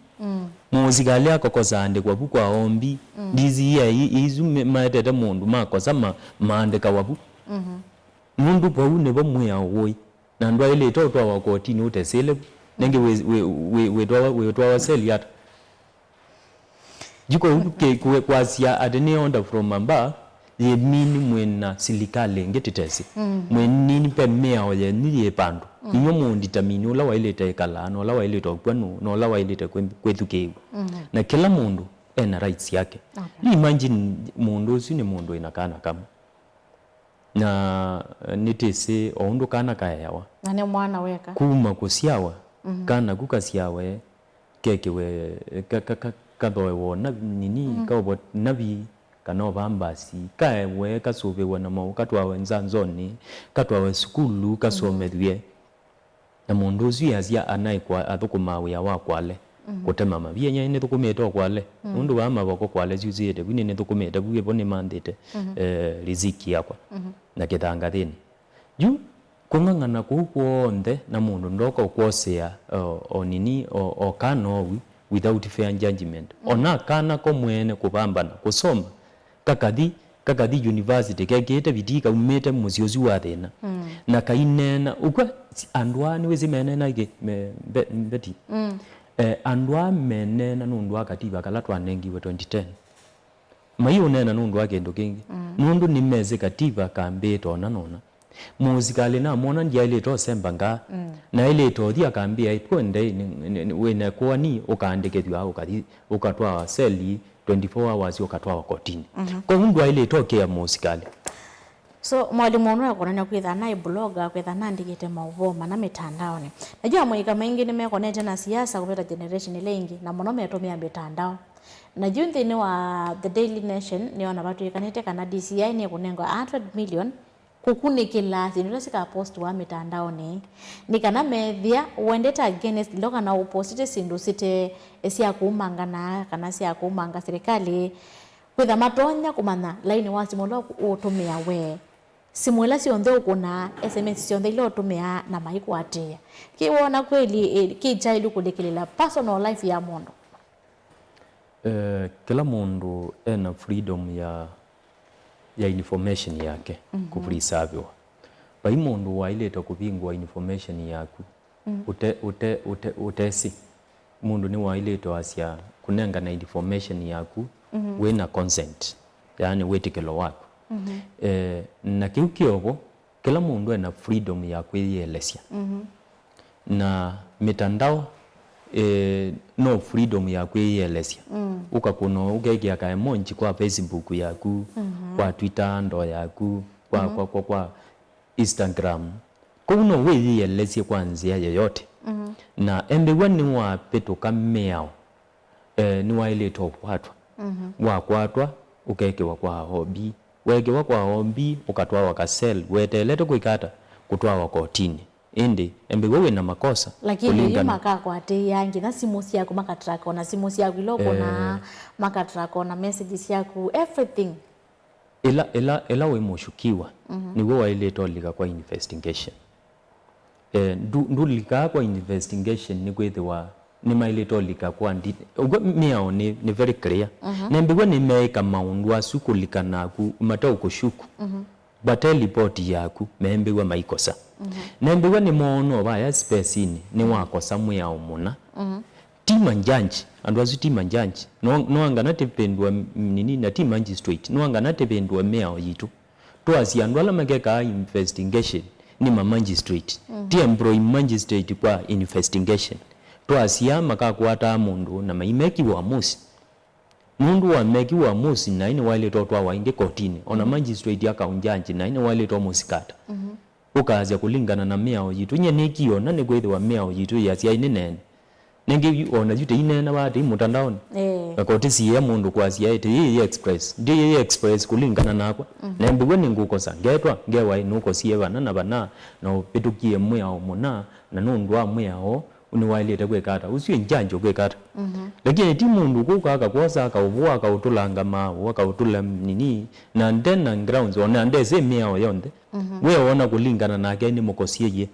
Mũsikalĩ akakosa aandĩkwa vu kwa ombi. D C I isu me- maetete mũndũ makosa ma- maandĩkawa vu. Nũndũ vau nĩvo mwĩao ũĩ. Na ndwaĩlĩte ũtwawa kotinĩ ũtesĩle vu. Nengĩ wĩ- wĩ- wĩ- wĩtwawa- wĩtwawa seli ata? Yu kwoou kĩ- kwe- kwasya atĩ nĩ order from above, yĩmini mwĩ na silikalĩ ĩngĩ tĩtesĩ. Mwĩnini ve mĩao yenyu yĩ vandũ. Inyw'ĩ mũũnditamini ũla waĩlĩte ĩkalaa, na ũla waĩlĩte ũkw'a nũũ, na ũla waĩlĩte kwĩ- kwĩthukĩĩw'a. Na kĩla mũndũ ena rights yake. Okay. Yu imagine mũndũ ũsu nĩ mũndũ wĩna kana kamwe. Na nĩtĩsĩ o ũndũ kana kaeawa. Na nĩ mwana weka. Kuma kũsyawa, kana ku kasyawe, kekĩwe, ka- ka- ka- kathoewe o navi nini, kaovwa navi, kana o vambasi, kaewe, kasũvĩwe na maũ, katwawe nzanzonĩ, katwawe sukulu, kasomethw'e. Na mũndũ ũsu easya anaĩ kwa- athũkũmaa wĩa wa Kwale, kũtema mavia. Nyie nĩthũkũmĩte o Kwale. Nũndũ vaa mavoko Kwale syusĩĩte vu, nĩnĩthũkũmĩte vu, ĩvo nĩmanthĩte, eh, riziki yakwa na kĩthangathĩnĩ. Yu kũng'ang'ana kũu kw'onthe na mũndũ ndoka ũkwosea, o, o nini, o, o kana owi, without fair judgment. Ona kana ko mwene kũvambana, kũsoma, kakathi, kakathi university kekĩĩte vitii kaumĩte mũsyĩ ũsu wa thĩna. Na kaineena, ũkw'a, si- andũ aa nĩwĩsĩ meneena kĩ, me- mbe- mbeti. Eh, andũ aa meneena nũndũ wa kativa kala twanengiwe twenty ten. Maiũneena nũndũ wa kĩndũ kĩngĩ. Nũndũ nĩmesĩ kativa kambĩĩte ona nona. Mũsikalĩ namwona ndyaĩlĩte ũsemba ngaa. Naĩlĩte ũthi akambĩa, "Ĩtwendei, nĩ- nĩ- nĩ- wĩna kũani ũkaandĩkĩthw'a ũkathi ũkatwawa seli twenty-four hours ũkatwawa kotinĩ." Kwoou ndwaĩlĩte ũkĩa mũsikalĩ. So, mwalimũ ũno ekũnania kwĩtha naĩ blogger, kwĩtha naandĩkĩte maũvoo mana mĩtandaonĩ. Na yu amũika maingĩ nĩmekonete na siasa kũvĩta generation ĩla ĩngĩ, na mũno metũmĩa mĩtandao. Na yu nthĩnĩ wa The Daily Nation nĩona vatwĩkanĩte kana D C I nĩkũnengwa a hundred million kũkunĩkĩla syĩndũ ila sikapostiwa mĩtandaonĩ, nĩ kana methĩa ũendete against law kana ũpostĩte syĩndũ site sya kũumangana kana sya kũumanga silikalĩ, kwĩtha matonya kũmanya lainĩ wa simũ ũla ũtũmĩaa we, simũ ila syonthe ũkũnaa, S M S syonthe ila ũtũmĩaa na maikwatĩĩa. Kĩ wona kweli, eh, kĩ kyaĩlu kũlikĩlĩla personal life ya mũndũ? Eh, kĩla mũndũ ena freedom ya, ya information yake kũpreserviwa. Vai mũndũ waĩlĩte kũvingũa information yaku ũte, ũte, ũte, ũtesĩ. Mũndũ nĩwaĩlĩte asya kũnengana information yaku wĩ na consent, yaani wĩtĩkĩlo waku. Eh, na kĩu kĩovo, kĩla mũndũ ena freedom ya kwĩyĩelesya. Na mĩtandao, eh, no freedom ya kwĩyĩelesya. Ũkakũna ũkekĩa ka emoji kwa Facebook yaku, kwa Twitter handle yaku, kwa, kwa, kwa, kwa Instagram. Kũu no wĩyĩelesye kwa nzĩa yoyote. Na embĩw'a nĩwavĩtũka mĩao. Eh, nĩwaĩlĩte ũkwatwa. Wakwatwa, ũkekĩwa kwa O B. Weekĩwa kwa O B, ũkatwawa ka cell, weteelete kwĩka ata? Kũtwawa kotinĩ. Ĩndĩ, embĩw'a wĩ na makosa. Lakini yu kũlingana makakwatĩĩa nginya simũ syaku, makatrack ona simũ syaku ila ũkũnaa, eh, makatrack ona message syaku, everything. Ĩla, ĩla, ĩla wĩ mũshukiwa, nĩw'o waĩlĩte ũlika kwa investigation. Eh, ndu-, ndũlikaa kwa investigation nĩkwĩthĩwa nĩmaĩlĩte ũlika kwa ndi-, ũkw'a mĩao nĩ, nĩ very clear. Nembĩw'a nĩmeĩka maũndũ asu kũlika naku mateũkũshuku. Vate lipoti yaku, meembĩw'a maikosa. Nembĩw'a nĩmoonwa vaya space-inĩ nĩwakosa mwĩao mũna. Ti manjanji, andũ asu ti manjanji. No, no anga na tĩvĩndũa m-, nini, na ti magistrate. No anga na tĩvĩndũa mĩao yitũ. Twasya andũ ala makekaa investigation nĩ ma magistrate. Ti employ magistrate kwa investigation. Twasya makakwataa mũndũ na maimeki uamuzi. Nũndũ wameki uamuzi, naĩ nĩwaĩlĩte ũtwawa ĩngĩ kotinĩ. Ona magistrate akaũnjanji, naĩ nĩwaĩlĩte ũmũsikata. Ũkaasya kũlingana na mĩao yitũ. Nyie nĩkĩona nĩkwĩthĩwa mĩao yitũ yasya ĩnĩneene. Nĩngĩ yu-, ona yu tĩineena vaa tĩi mũtandaonĩ. Eh. Na koti siĩa mũndũ kwasya ĩtĩ yĩĩ yĩ express. Ndĩ yĩĩ express kũlingana nakwa. Na embĩw'a nĩngũkosa, ngetwa, ngewa ĩ nũkosie vana na vana, na ũvĩtũkie mwĩao mũna, na nũndũ wa mwĩao, nĩwaĩlĩte kwĩka ata? Ũsu ĩ njanjo kwĩka ata? Lakini ti mũndũ kũka akakwosa, akaũvũa, akaũtũlanga maaũ, akaũtũla nini, na ndena grounds, ona ndesĩ mĩao yonthe. We wona kũlingana nake nĩmũkosie yĩ.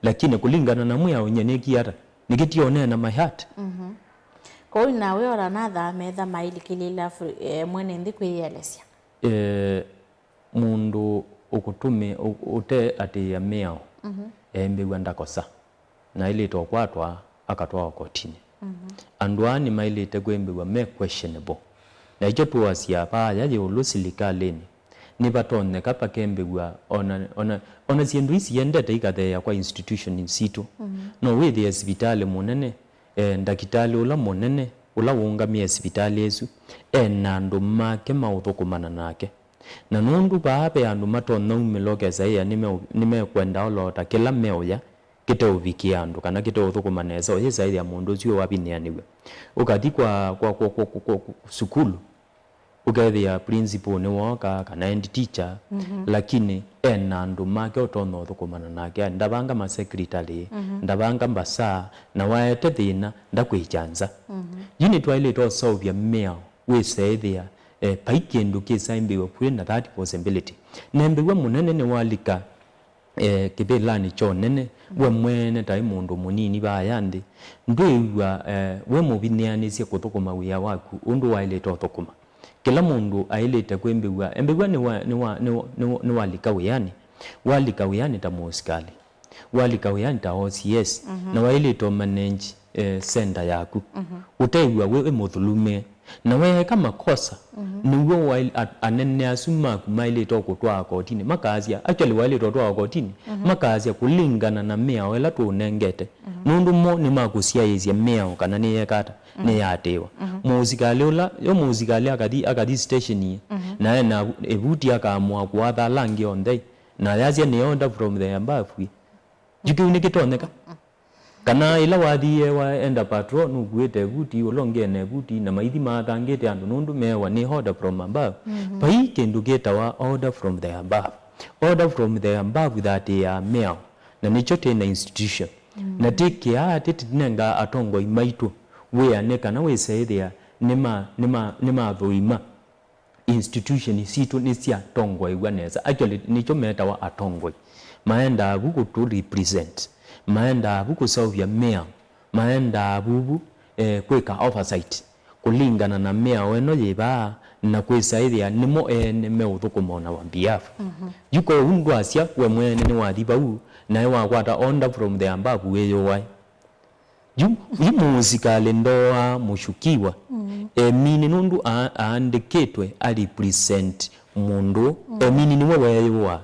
Lakini kũlingana na mwĩao nyie nĩkie ata? Nĩkĩtie ũneena my heart. Kwoou nawe ona nathaa metha mailikĩlĩla fr-, eh, mwene nthĩ kwĩyĩelesya. Eh, mũndũ ũkũtũmĩ-, ũ-, ũteatĩĩa mĩao, eembĩw'a ndakosa, na aĩlĩte ũkwatwa, akatwawa kotinĩ. Andũ aa nĩmaĩlĩte kwĩmbĩw'a me questionable. Na ĩkyo tũasya vaaya ĩũlũ silikalĩnĩ, nĩvatonyeka vakembĩw'a ona, ona, ona syĩndũ ii siendete ikatheea kwa institution sitũ. No wĩthĩe sivitalĩ mũnene, eh, ndakĩtalĩ ũla mũnene, ũla ũũngamĩe sivitalĩ ĩsu, e na andũ make maũthũkũmana nake. Na nũndũ vaa ve andũ matonya umĩla ũkesaĩa nĩme-, nĩmekwenda oloota kĩla meũya kĩteũvikĩa andũ kana kĩteũthũkũma nesa, ũyĩsaĩa mũndũ ũsu wavinĩanĩw'a. Ũkathi kwa, kwa, kwa, kwa, kwa, kwa sukulu, ũkethĩa principal nĩwooka kana head teacher, lakini e na andũ make ũtonya ũthũkũmana nake, ndavanga ma secretary, ndavanga mbasa, na waete thĩna, ndakwĩkya nza. Yu nĩtwaĩlĩte ũseũvya mĩao, wĩseĩthĩa, eh, vai kĩndũ kĩsaimbĩwe kwĩ na that possibility. Nembĩw'a mũnene nĩwalika, eh, kĩvĩlanĩ kya ũnene, we mwene taĩ mũndũ mũnini vaaya nthĩ, ndwĩw'a, eh, we mũvinĩanĩsye kũthũkũma wĩa waku ũndũ waĩlĩte ũthũkũma. Kĩla mũndũ aĩlĩte kwĩmbĩw'a, embĩw'a nĩwa-, nĩwa-, nĩwa-, nĩwa-, nĩwalika wĩanĩ, walika wĩanĩ ta mũsikalĩ. Walika wĩanĩ ta O C S, na waĩlĩte ũmanenji, eh, center yaku. Ũtew'a wĩ, wĩ mũthũlũme. Na weeka makosa, nĩw'o waĩ-, a-, anene asu maku maĩlĩte ũkũtwaa kotinĩ. Makaasya, actually waĩlĩte ũtwawa kotinĩ, makaasya kũlingana na mĩao ĩla tũũnengete. Nũndũ mo nĩmakũsyaĩĩsya mĩao kana nĩyeka ata, nĩyaatĩĩwa. Mũsikalĩ ũla, yo mũsikalĩ akathi, akathi station ĩĩ, na ena ĩvuti akaamũa kũatha ala angĩ onthe, na ayasya nĩ order from the above. Yu kĩu nĩkĩtonyeka? Kana ĩla wathie waenda patrol, nũkuĩte ĩvuti, ũla ũngĩ ena ĩvuti, na maithi maathangĩte andũ nũndũ meewa nĩ order from above. Vai kĩndũ kĩtawa order from the above. Order from the above thatĩĩaa mĩao, na nĩkyo twĩ na institution. Na tĩkĩaa tĩtinengaa atongoi maitũ wĩa nĩ kana wĩseĩthĩa nĩma-, nĩma-, nĩmathũima institution sitũ nĩsyatongoew'a nesa. Actually, nĩkyo metawa atongoi. Maendaa vu kũtũ represent, maendaa vu kũseũvya mĩao, maendaa vuvu, eh, kwĩka oversight kũlingana na mĩao ĩno yĩ vaa, na kwĩsaĩthĩa nĩmo ene meũthũkũma on our behalf. Yu kwoou ndwasya we mwene nĩwathi vau, naĩ wakwata order from the above wĩyũae. Yu, yu mũsikalĩ ndoaa mũshukiwa, mm, emini nũndũ a-, aandĩkĩtwe a represent mũndũ, mm, emini nĩwe weeyũaa,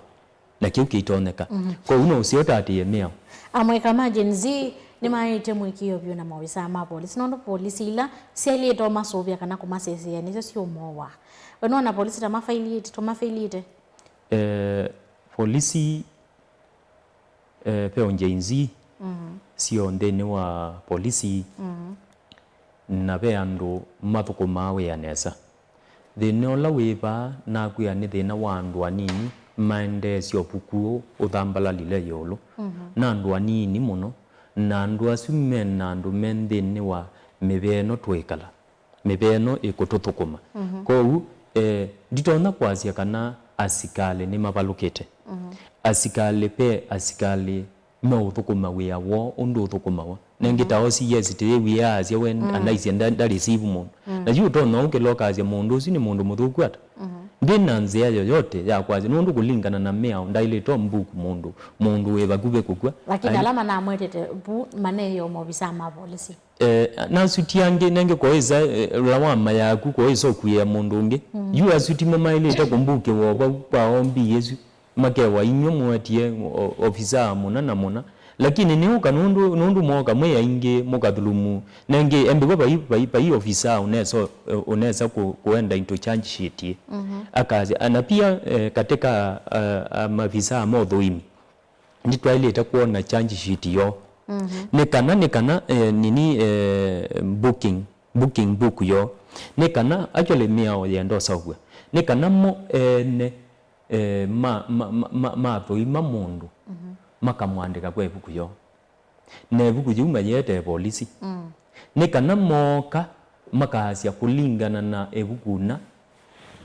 na kĩu kĩitonyeka. Mm. Kwoou no ũseo ũtatĩĩe mĩao. Amũika ma Gen Z nĩmaĩtye mũĩkĩĩo vyũ na maovisaa ma polisi, nũndũ polisi ila syaĩlĩte ũmasũvĩa kana kũmasesea nĩsyo siũmowaa. We nũona polisi ta mafailĩte, tũmafailĩte? Eh, polisi, eh, ve o Gen Z, mhm, syo nthĩnĩ wa polisi, mhm, na ve andũ mathũkũmaa wĩa nesa. Thĩna ũla wĩ vaa nakwĩa nĩ thĩna wa andũ anini maendeesye ũvuku ũũ ũthambalalile ĩũlũ, mhm, na andũ anini mũno, na andũ asu me na andũ me nthĩnĩ wa mĩvĩa ĩno twĩkala. Mĩvĩa ĩno ĩkũtũthũkũma. Mhm. Kwoou, eh, nditonya kwasya kana asikalĩ nĩmavalũkĩte. Mhm. Asikalĩ, ve asikalĩ meũthũkũma wĩa woo ũndũ ũthũkũmawa. Nengĩ, mhm, ta O C S tĩyĩwie aasya we, mm, anaisye nda-, ndarĩsivu mũndũ. Mm. Na yu ũtonya ũkĩla ũkasya mũndũ ũsu nĩ mũndũ mũthũku ata? Mhm. Ndĩ na nzĩa yoyote ya kwasya, nũndũ kũlingana na mĩao ndaĩlĩte ũmbuku mũndũ, mũndũ wĩ vakuvĩ kũkw'a. Lakini ai- ala manamwetete vu maneeie o maovisaa ma volisi. Eh, nasuti angĩ nengĩ koĩsa, eh, ũla wa ma yaku koĩsa ũkuĩa mũndũ ũngĩ. Mm. Yu asuti mo maĩlĩte kũmbukĩwa vau kwa O B ĩsu, makewa inyw'ĩ mũetie o-, ofisaa mũna na mũna. Lakini nĩũka nũndũ, nũndũ mwoka mwĩ aingĩ mũkathulumu. Nengĩ embĩwa vai, vai, vai ofisaa ũnesa, eh, ũnesa kũ-, kũenda into charge sheet ĩ. Mhm. Akasya, na pia, eh, katika, eh, ah, maofisaa ma ũthũimi, nĩtwaĩlĩte kwona charge sheet yoo. Mhm. Nĩ kana, nĩ kana, eh, nini, eh, booking, booking book yoo. Nĩ kana actually mĩao yenda ũseũvw'a. Nĩ kana mo ene, eh, ma, ma, ma, ma, mathũima mũndũ, mhm, makamwandĩka kwa ĩvuku yoo. Na ĩvuku yĩu mayĩetee volisi. Mm. Nĩ kana mooka makaasya kũlingana na ĩvuku na,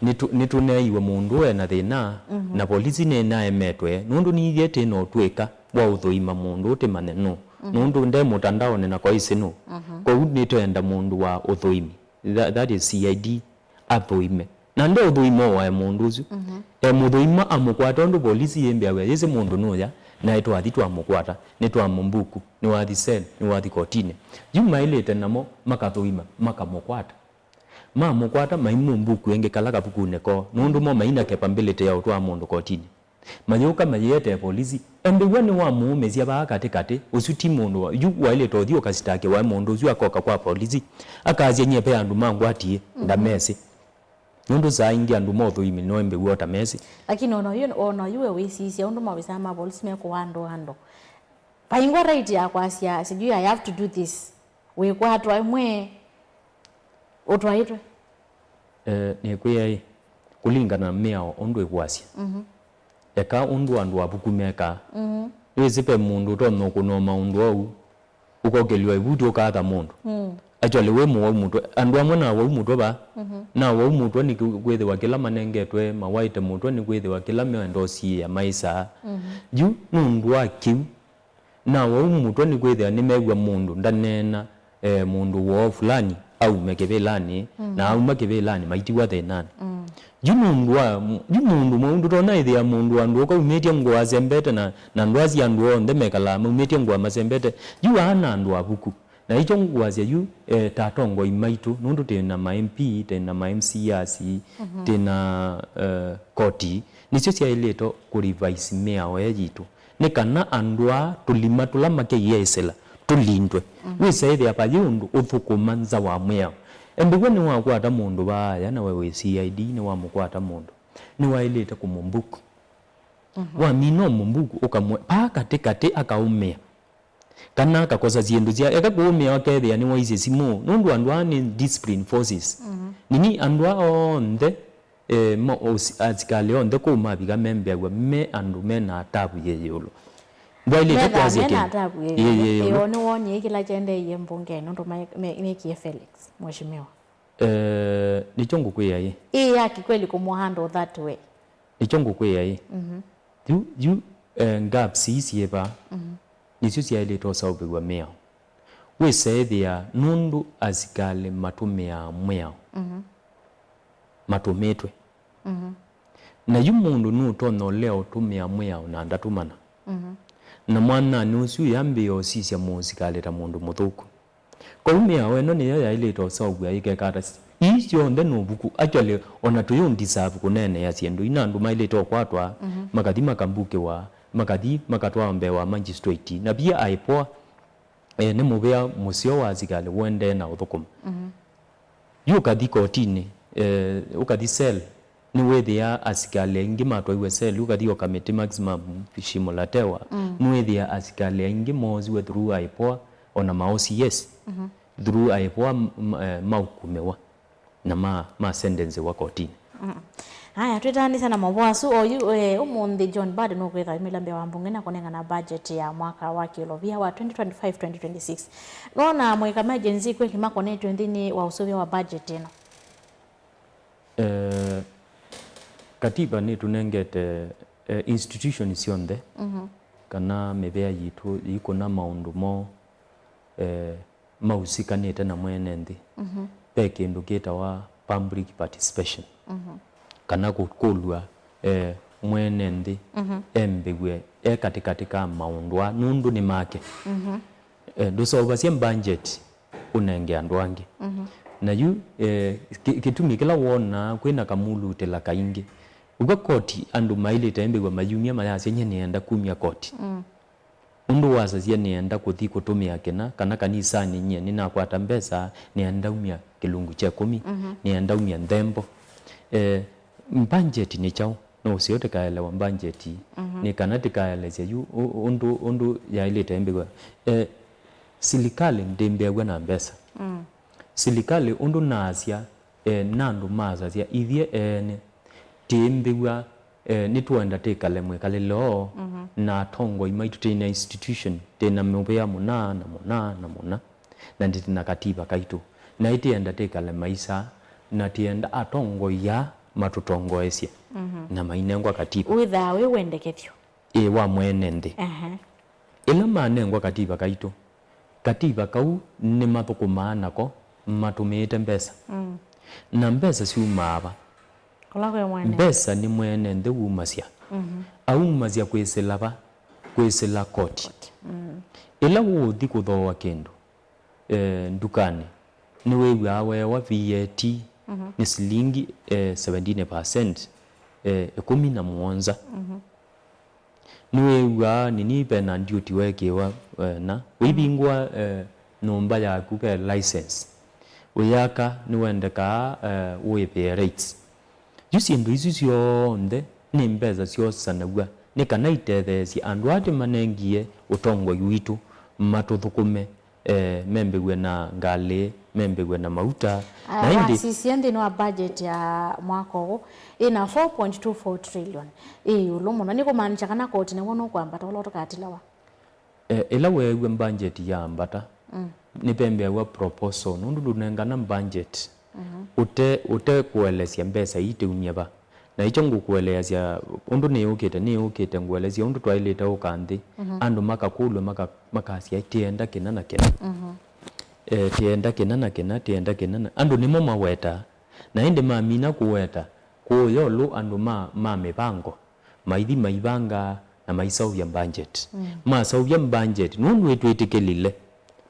nĩtũ-, nĩtũneeiwe mũndũ ũũ e na thĩna, mhm, na volisi nĩnaemetwe, nũndũ ninyie tĩ na ũtw'ĩka wa ũthũima mũndũ ũtĩmanye nũũ, mhm, nũndũ nde mũtandaonĩ na koĩsĩ nũũ. Mhm. Kwoou nĩtwenda mũndũ wa ũthũimi, tha-, that is C I D, athũime. Na nde ũthũima ũwae mũndũ ũsu. Mhm. E mũthũima amũkwata ũndũ volisi yĩmbĩa wĩa yĩsĩ mũndũ nũya, naĩ twathi twamũkwata, nĩtwamũmbuku, nĩwathi cell, nĩwathi kotinĩ. Yu maĩlĩte namo makathũima, makamũkwata. Mamũkwata, maimũmbuku ĩngĩ kala kavukunĩ koo, nũndũ mo maina capability ya ũtwaa mũndũ kotinĩ. Mayũka mayĩetee volisi, embĩw'a nĩwamũũmĩsya vaa katĩ katĩ, ũsu ti mũndũ wa, yu waĩlĩte ũthi ũkasitakĩwa e mũndũ ũsu akoka kwa volisi, akasya nyie ve andũ mangwatie, mhm, ndamesĩ. Nũndũ saa ingĩ andũ ma ũthũimi no embĩw'a ũtamesĩ. Lakini ona yu, ona yu we wĩsisya ũndũ maovisaa ma volisi mekũaa andũ andũ. Vaingwa right ya kwasya, sijui I have to do this. Wĩkwatwa ĩmwe, ũtwaĩtwe. Eh, nĩkwĩa ĩ, kũlingana na mĩao ũndũ ĩkwasya. Mhm. Eka ũndũ andũ avuku mekaa. Mhm. Nĩwĩsĩ ve mũndũ ũtonya ũkũnwa maũndũ ou, ũkokĩlw'a ĩvuti ũkatha mũndũ. Mm. Actually, wĩ mũwau mũtwe. Andũ amwe nawau mũtwe vaa. Mhm. Nawau mũtwe nĩ kwĩthĩwa kĩla manengetwe, mawaĩte mũtwe nĩ kwĩthĩwa kĩla meenda ũsiĩĩa maĩsaa. Mhm. Yu nũndũ wa kĩu, nawau mũtwe nĩkwĩthĩa nĩmew'a mũndũ ndaneena, eh, mũndũ woo fulani aume kĩvĩlanĩ, mhm, na auma kĩvĩlanĩ maitiwa thĩnanĩ. Mm. Yu nũndũ wa, yu mũndũ mweũ ndũtonya ĩthĩa mũndũ wa ndũũka umĩtye ngũa asembete na, na ndwasi andũ onthe mekalaa maumĩtye ngũa masembete. Yu aa na andũ avuku. Na ĩkyo ngũasya yu, eh, ta atongoi maitũ, nũndũ twĩ na ma M P, twĩ na ma M C As, mhm, twĩ na, eh, koti, nĩsyo syaĩlĩte kũ revise mĩao ĩĩ yitũ. Nĩ kana andũ aa tũlima tũla makĩiĩsĩla tũlindwe. Mhm. Wĩsa ĩthĩa vayĩ ũndũ ũthũkũma nza wa mwĩao. Embĩw'a nĩwakwata mũndũ vaaya na we wĩ C I D nĩwamũkwata mũndũ. Nĩwaĩlĩte kũmũmbuku. Mhm. Wamina ũmũmbuku ũkamwe, paa katĩ katĩ akaũmĩa. Kana akakosa syĩndũ sya, eka kũũmĩa akethĩa nĩwaisye simũ. Nũndũ andũ aa nĩ discipline forces. Mhm. Nini andũ aa onthe, eh, ma-, os-, asikalĩ onthe kũu mavika membeaw'a me andũ me na atavu yĩ ĩũlũ. Ndwaĩlĩte kwasya kĩndũ. Methaa me na atavu yĩ ĩũlũ. Ĩĩ, yĩ ĩũlũ. Ĩĩ, nĩwonie kĩla kyendeeie mbungenĩ ũndũ me-, me-, mekie Felix, mheshimiwa? Eh, nĩkyo ngũkwĩa ĩ. Ĩĩ, ya kikweli kũmũhandle that way. Nĩkyo ngũkwĩa ĩ. Mhm. Yu, yu, eh, gaps ii syĩ vaa, mhm, nĩsyo syaĩlĩte ũseũvĩw'a mĩao. Wĩseethĩa nũndũ asikalĩ matũmĩaa mwĩao, mhm, matũmĩtwe. Mhm. Na yu mũndũ nũtonya ũlea ũtũmĩa mwĩao na ndatũmana. Mhm. Na mwananĩ ũsu yambĩĩa ũsisya mũsikalĩ ta mũndũ mũthũku. Kwoou mĩao ĩno nĩyo yaĩlĩte ũseũvw'a ĩkeka ata? Ii syonthe nĩ ũvuku. Actually, ona tũyũ deserve kũneenea syĩndũ ina andũ maĩlĩte ũkwatwa, makathi makambukĩwa, makathi makatwawa mbee wa magistrate. Na pia IPOA, eh, nĩ mũvĩa mũseo wa asikalĩ ũendee na ũthũkũma. Yu ũkathi kotinĩ, eh, ũkathi cell, nĩwĩthĩaa asikalĩ aingĩ matwaiwe cell, ũkathi o Kamiti Maximum Shimo la Tewa, nĩwĩthĩaa asikalĩ aingĩ moosiwe through IPOA, ona ma OCS, through IPOA, m-, m-, eh, maũkumĩwa na ma, ma sentencewa kotinĩ. Aya, twĩtaanĩsya na maũvoo asu oyu, eh, ũmũnthĩ John Mbadi nũkwĩtha aumĩla mbee wa mbunge na kũnengana budget ya mwaka wa kĩũlovia wa twenty twenty-five twenty twenty-six. Nona mũika ma Gen Z kweli makonetwe nthĩnĩ wa ũsũvĩa wa budget ĩno? Eh, katiba nĩtũnengete, eh, institution syonthe kana mĩvĩa yitũ yĩkũna maũndũ moo, eh, maũsikanĩte na mwene nthĩ. Ve kĩndũ kĩtawa public participation, kana kũkũlw'a, eh, mwene nthĩ embĩw'e e katĩkatĩ ka maũndũ aa nũndũ nĩ make. Eh, ndũseũvasya budget ũnenge andũ angĩ. Na yu, eh, kĩ-, kĩtumi kĩla wonaa kwĩna kamulutĩla kaingĩ, ũka koti andũ maĩlĩte embĩw'a mayumya mayasya, "Nyie nĩenda kumya koti." Ũndũ wasasya, "Nĩenda kũthi kũtũmĩa kĩna, kana kanisanĩ nyie nĩnakwata mbesa, nĩenda umya kĩlungu kya ĩkũmi, nĩenda umya nthembo." Eh, budget nĩ kyaũ? No ũseo tĩkaelewa budget, nĩ kana tĩkaelesya yu ũ-, ũndũ, ũndũ yaĩlĩte ĩmbĩw'a. Eh, silikalĩ ndĩmbĩaw'a na mbesa. Silikalĩ ũndũ naasya, eh, na andũ masasya, ithyĩ ene tĩĩmbĩw'a, eh, nĩtũenda tĩkale mwĩkalĩle ũũ na atongoi maitũ, twĩ na institution, twĩ na mũvĩa mũna na mũna na mũna, na ndĩtĩ na katiba kaitũ, na ĩtĩenda tĩkale maisa, na tĩenda atongoi aa matũtongoesye na mainengwa katiba. Wĩthaa wĩ wendekethyo. Ĩĩ, wa mwene nthĩ. Ĩla manengwa katiba kaitũ, katiba kau nĩmathũkũmaa nako matũmĩĩte mbesa. Na mbesa syumaa va? Kũla kwĩ mwene. Mbesa nĩ mwene nthĩ wumasya. Aumasya kwĩsĩla va? Kwĩsĩla koti. Ĩla ũũthi kũthooa kĩndũ, eh, ndukanĩ, nĩwĩw'aa weewa VAT nĩ silingi, eh, seventeen percent, eh, ĩkũmi na mũonza. Nĩwĩw'aa nini ve na duty weekĩwa, eh, na ũivingũa, eh, nyũmba yaku ve license. Ũyaka nĩwendekaa, eh, ũĩvĩe rates. Yu syĩndũ isu syonthe nĩ mbesa syosanaw'a nĩ kana itetheesye andũ aa tũmanengie ũtongoi witũ matũthũkũme, eh, membĩw'e na ngalĩ, membĩw'e na mauta. Na ĩndĩ wasisya nthĩnĩ wa budget ya mwaka ũũ, ĩna four point two four trillion. Ĩ ĩũlũ mũno. Nĩ kũmaanisha kana koti naw'o nũkwambata ũla tũkatilawa? Eh, ĩla weew'a budget yaambata, nĩvembĩaw'a proposal, nũndũ ndũnengana budget ũte, ũte kũelesya mbesa ii tĩumye va. Na ĩkyo ngũkũeleasya ũndũ nĩyũkĩte, nĩyũkĩte ngũelesye ũndũ twaĩlĩte ũka nthĩ, andũ makakũlw'a, maka-, makasya, "Tĩenda kĩna na kĩna. Eh, tĩenda kĩna na kĩna, tĩenda kĩna na." Andũ nĩmo mawetaa, na ĩndĩ mamina kũweta, kũũya ũlũ andũ ma, ma mĩvango maithi maivangaa na maiseũvya budget. Maseũvya budget, nũndũ ĩtwĩtĩkĩlile,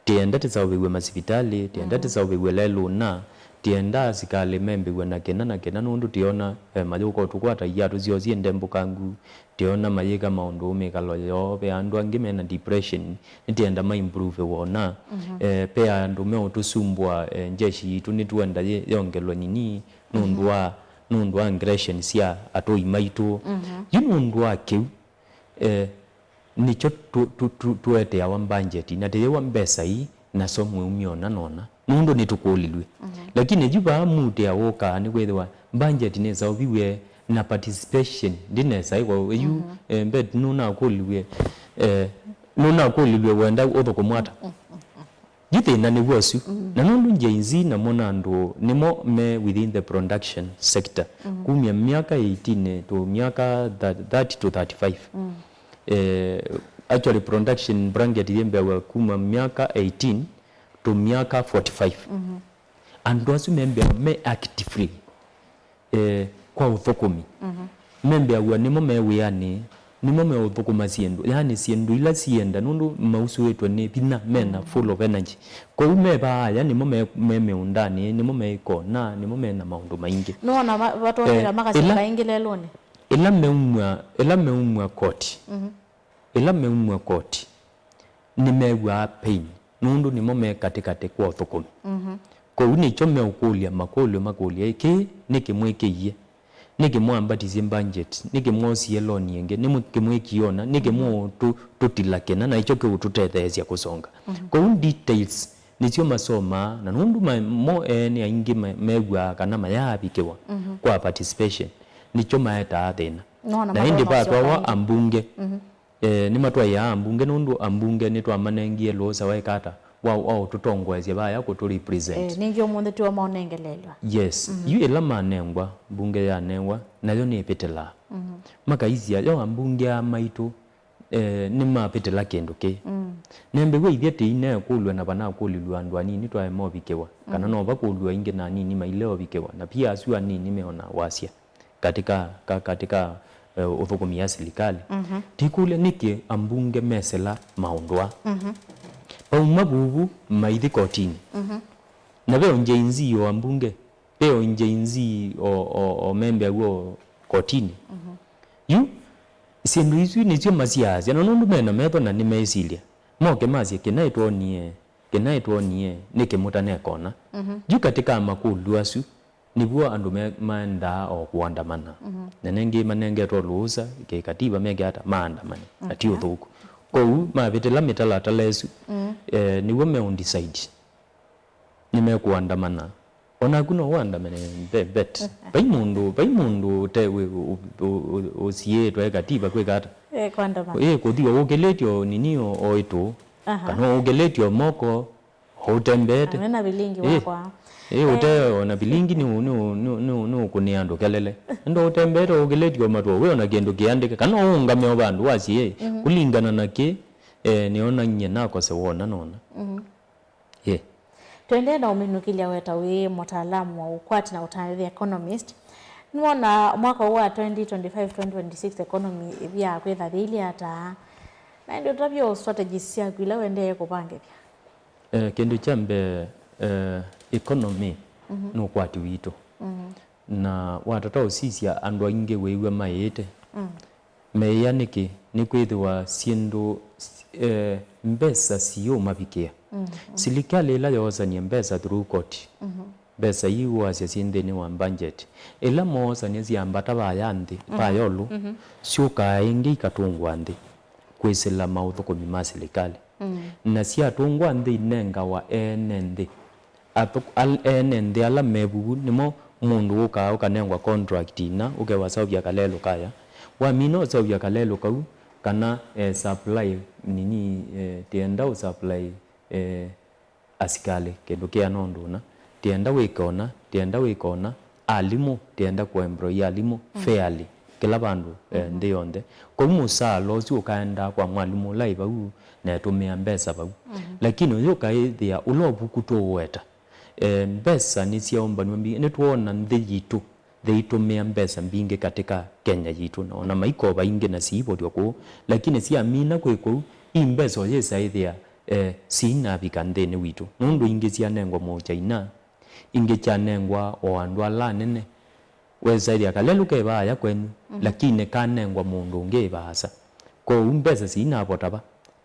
tĩenda tĩseũvĩw'e masivitalĩ, tĩenda tĩseũvĩw'e lelũ na, tĩenda asikalĩ membĩw'e na kĩna na kĩna, nũndũ tĩona, eh, mayũka ũtũkwata iatũ syoo syĩ ndembũkangu, tĩona mayĩka maũndũ mĩkalo yoo, ve andũ angĩ mena depression, nĩtĩenda ma improve wona. Eh, ve andũ meũtũsumbũa, eh, njeshi yitũ nĩtwenda yĩ-, yongelwe nini, nũndũ wa, nũndũ wa aggression sya atũi maitũ. Yu nũndũ wa kĩu, eh, nĩkyo tũ-, tũ-, tũ-, tũeteawa budget, na tĩyĩwa mbesa ii naso mwĩumya ona nona, nũndũ nĩtũkũlilw'e. Lakini yu vaa mutea wũkaa nĩkwĩthĩwa budget nĩseũviw'e na participation ndĩnesaĩwa. Yu, eh, Bet, nũnakũlilw'e, eh, nũnakũlilw'e wenda ũthũkũmwa ata? Yu thĩna nĩw'o ũsu. Na nũndũ Gen Z namo na andũ nĩmo me within the production sector, kumya myaka eighteen to myaka thirty to thirty-five. Eh, actually, production bracket yĩmbĩaw'a kuma myaka eighteen to myaka forty-five. Andũ asu membĩawa me actively, eh, kwa ũthũkũmi. Membĩaw'a nĩmo me wĩanĩ, nĩmo meũthũkũma syĩndũ, yaani syĩndũ ila sienda, nũndũ mausũĩtwe nĩ vinya, mena full of energy. Kwoou me vaaya, nĩmo me, me mĩũndanĩ, nĩmo me ikona, nĩmo mena maũndũ maingĩ. Nũona ma- vatonyeka Eh, makasyoka ĩla- ĩngĩ lelũnĩ. Ĩla meumw'a, ĩla meumw'a koti, ĩla meumw'a koti, nĩmew'aa pain, nũndũ nĩmo me katĩkatĩ kwa ũthũkũmi. Kwoou nĩkyo meũkũlya makũlyo makũlya, "Ĩ, kĩĩ nĩkĩ mwĩkĩie? Nĩkĩ mwambatisye budget? Nĩkĩ mwosie loan ĩngĩ? Nĩkĩ mwĩkie ũna? Nĩkĩ mũũtũtila kĩna? Na ĩkyo kĩũtũtetheesya kũsonga." Kwoou details nĩsyo masomaa, na nũndũ ma- mo ene aingĩ ma- mew'aa kana mayaavikĩwa kwa participation, nĩkyo maetaa thĩna. Nona na ĩndĩ mathomo vatwawa syoka ĩngĩ. Ambunge. Eh, nĩmatwaĩaa ambunge, nũndũ ambunge nĩtwamanengie lũũsa wa ĩkata wa, wa ũtũtongoesya vaya kũtũ represent. Eh, nĩngĩ ũmũnthĩ tiwo maũnengelelwa. Yes. Yu ĩla manengwa, mbunge yanengwa, nayo nĩĩvĩtĩlaa. Makaisya, yo ambunge aa maitũ, eh, nĩmavĩtĩla kĩndũ kĩĩ. Nembĩw'a ithyĩ tĩineekũlw'a na vanakũlilw'a andũ anini twaema ũvikĩwa, kana no vakũlw'a aingĩ na anini maile ũvikĩwa, na pia asu anini meona wasya katika, ka, katika, eh, ũthũkũmi ya silikali. Tikũlya nĩkĩ ambunge mesĩla maũndũ aa. Vauma vuvu maithi kotinĩ. Na ve o Gen Z o ambunge, ve o Gen Z o, o, o membe aw'o kotinĩ. Yu, syĩndũ isu nĩsyo masyaasya, na nũndũ mena metho na nĩmesilya, moke masye, "Kĩnaĩ twonie, kĩnaĩ twonie, nĩkĩ mũtanekona?" Yu katika makũlyo asu, nĩw'o andũ me- maendaa o kũandamana. Na nengĩ manengetwe lũũsa kĩkatiba meke ata maandamane, na ti ũthũku. Kwoou mavĩtĩla mĩtalatala ĩsu, eh, nĩw'o meũndecide nĩmekũandamana. Onaku no ũandamane, ve- vet. Vai mũndũ, vai mũndũ ũte wĩ- ũ- ũ- ũ- ũsiĩĩtwe katiba kwĩka ata? Eh, kũandamana. Ĩ, kũthi o ũkĩlĩtye o nini o- o ĩtũ, kana ũkĩlĩtye o moko, ũtembeete. Wĩna vilingi wakwa. Ĩ, ũte ona vilingi nĩ ũ- nĩ ũ- nĩ ũ- nĩ ũ- nĩ ũkũnĩa andũ kelele. Enda ũtembeete ũkĩlĩtye o matũ, wĩ ona kĩndũ kĩandĩke. Kana ũũngame o vandũ wasye, "Ĩ, kũlingana na kĩ, eh, nĩona nyie nakosewa ũna na ũna." Ĩ. Tũendee na ũminũkĩlya weta wĩ mũtaalamu wa ũkwati na ũtandĩthya, economist. Nĩwona mwaka ũũ wa twenty twenty-five, twenty twenty-six economy ĩvyaa kwĩtha yĩilyĩ ata? Na ĩndĩ ũtavye o strategies syaku ila ũendee kũvangĩthya. Eh, kĩndũ kya mbee, eh, economy nĩ ũkwati witũ. Na watata ũsisya andũ aingĩ wĩw'a maĩĩte. Meĩa nĩkĩ? Nĩkwĩthĩwa syĩndũ, eh, mbesa siyũmavikĩa. Silikalĩ ĩla yoosanie mbesa through court, mbesa ii wasya syĩ nthĩnĩ wa budget. Ĩla moosania syambata vaya nthĩ, vaya ĩũlũ, syũkaa ĩngĩ ikatũngwa nthĩ kwĩsĩla maũthũkũmi ma silikalĩ. Na syatũngwa nthĩ inengawa ene nthĩ. Athũ- al- ene nthĩ ala me vuvu nĩmo mũndũ ũkaa ũkanengwa contract ina, ũkewa saũvya kalelũ kaya. Wamina ũsaũvya kalelũ kau, kana, eh, supply nini, eh, tienda ũsupply, eh, asikalĩ kĩndũ kĩana ũndũ ũna, tienda wĩke ũna, tienda wĩke ũna, alimũ, tienda kũemploy alimũ fairly kĩla vandũ, eh, nthĩ yonthe. Kwoou mũsaala ũsu ũkaendaa kwa mwalimũ ũla ĩ vau na etũmĩa mbesa vau. Lakini ũyũ ũkaĩthĩa ũla ũvuku tũũweta, eh, mbesa nĩsyaũmbanw'a mbingĩ. Nĩtwoona nthĩ yitũ yĩitũmĩa mbesa mbingĩ katika Kenya yitũ, na ona maikova ingĩ na siivotywa kũu, lakini syamina kwĩ kũu, ii mbesa ũyĩsa ĩthĩa, eh, siinavika nthĩnĩ witũ, nũndũ ingĩ syanengwa Mũchaina, ingĩ kyanengwa o andũ ala anene. Wĩsa ĩthĩa kalelũ ke vaaya kwenyu, lakini kanengwa mũndũ ũngĩ vaasa. Kwoou mbesa siinavota va?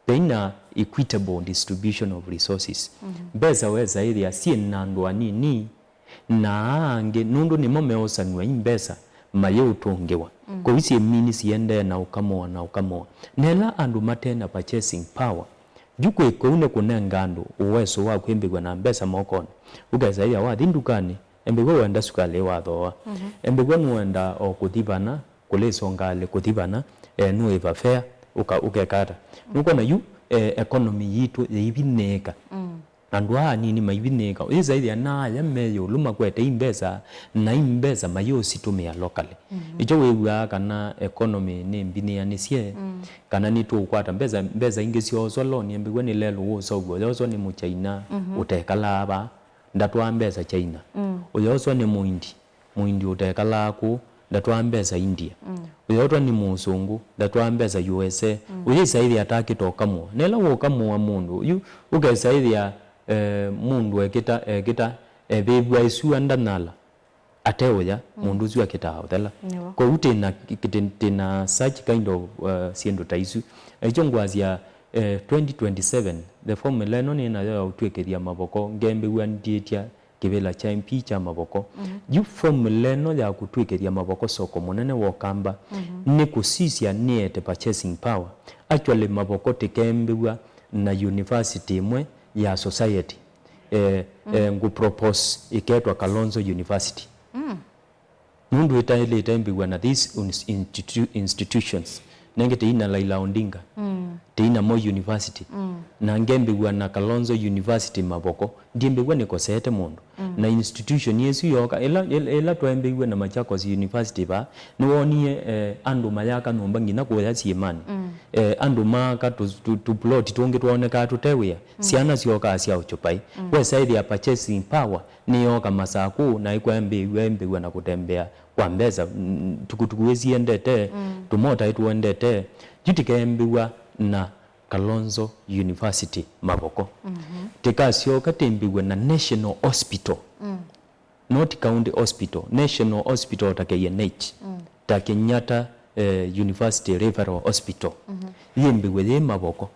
Vaina equitable distribution of resources. Mbesa wesa ĩthĩa syĩ na andũ anini, na aa angĩ, nũndũ nĩmo meũsanw'a i mbesa, mayĩũtũngĩwa. Kũu syĩ mini siendee na ũkamũa na ũkamũa. Na ĩla andũ mate na purchasing power, yu kwĩ kũu nĩ kũnenga andũ ũweso wa kwĩmbĩw'a na mbesa mokonĩ. Ũkesa ĩthĩa wathi ndukanĩ, embĩw'a wenda sukalĩ wathooa. Embĩw'a nũenda o kũthi vana, kũlĩswa ngalĩ kũthi vana, eh, nũĩva fare, ũka- ũkeka ata? Nũkwona yu, eh, economy yitũ yĩivinĩĩka. Andũ aa anini maivinĩĩka. Ũyĩsa ĩthĩa na aya me ĩũlũ makwete i mbesa, na i mbesa mayĩũsitũmĩa locally. Nĩkyo wĩw'aa kana economy nĩ mbinĩanĩsye, kana nĩtũũkwata mbesa, mbesa ingĩ syooswa loan, embĩw'a nĩ lelũ wũseũvw'a, ũyooswa nĩ Mũchaina ũtekalaa vaa, ndatwaa mbesa Chaina. Ũyooswa nĩ Mũindi, Mũindi ũtekalaa kũu, ndatwaa mbesa India. Mm. Ũyotwa nĩ mũsũngũ, ndatwaa mbesa U S A. Mm. Ũyĩsa ĩthĩa atakĩta ũkamũa. Na ĩla wũkamũa mũndũ, yu ũkesa ĩthĩa, eh, mũndũ ekĩta, ekĩta, evĩvw'a ĩsua ndanala, ateũya, mm, mũndũ ũsu akĩtaa ũthela. Nĩw'o. Kwoou tĩna, tĩ-, tĩna such kind of, uh, syĩndũ ta isu. Ekyo ngwasya, eh, twenty twenty-seven, the formula ĩno nĩ nayo ya ũtw'ĩkĩthya mavoko, ngembĩw'a ndyĩtya kĩvĩla kya M P kya mavoko. Mhm. Yu formula ĩno ya kũtw'ĩkĩthya mavoko soko mũnene wa Ũkamba, mhm, nĩ kũsisya nĩete purchasing power. Actually, mavoko tĩkembĩw'a na university ĩmwe ya society, eh, mm, eh, ngũ propose ĩketwa Kalonzo University. Mm. Nũndũ ĩtaĩlĩte mbĩw'a na these ins-, institu-, institutions. Nenge tĩina Raila Odinga, mm, tĩina Moi University, mm, na ngembĩw'a na Kalonzo University mavoko, ndyĩmbĩw'a nĩkosete mũndũ. Mm. Na institution ĩsu yoka, ĩla, ĩla, ĩla twaembĩw'e na Machakos University vaa, nĩwoonie, eh, andũ mayaka nyũmba nginya kũya syĩmanĩ. Mm. Eh, andũ maaka tũ, tũ, tũploti tũngĩ twonekaa tũte wĩa. Mm. Syana syokaa sya ũkyũpai. Mm. Wesa ĩthĩa purchasing power nĩyooka Masakũ, na ĩkwambĩw'a, ĩmbĩw'a na kũtembea kwa mbesa, mm, tukutuku ĩsiendete, mm, tũmota ĩtũendete, yu tĩkembĩw'a na Kalonzo University mavoko. Mhm. Tĩkasyoka tĩmbĩw'e na National Hospital. Mm. Not County Hospital, National Hospital ta K N H, mm, ta Kenyatta, eh, University Referral Hospital. Mhm. Yĩmbĩw'e yĩ mavoko.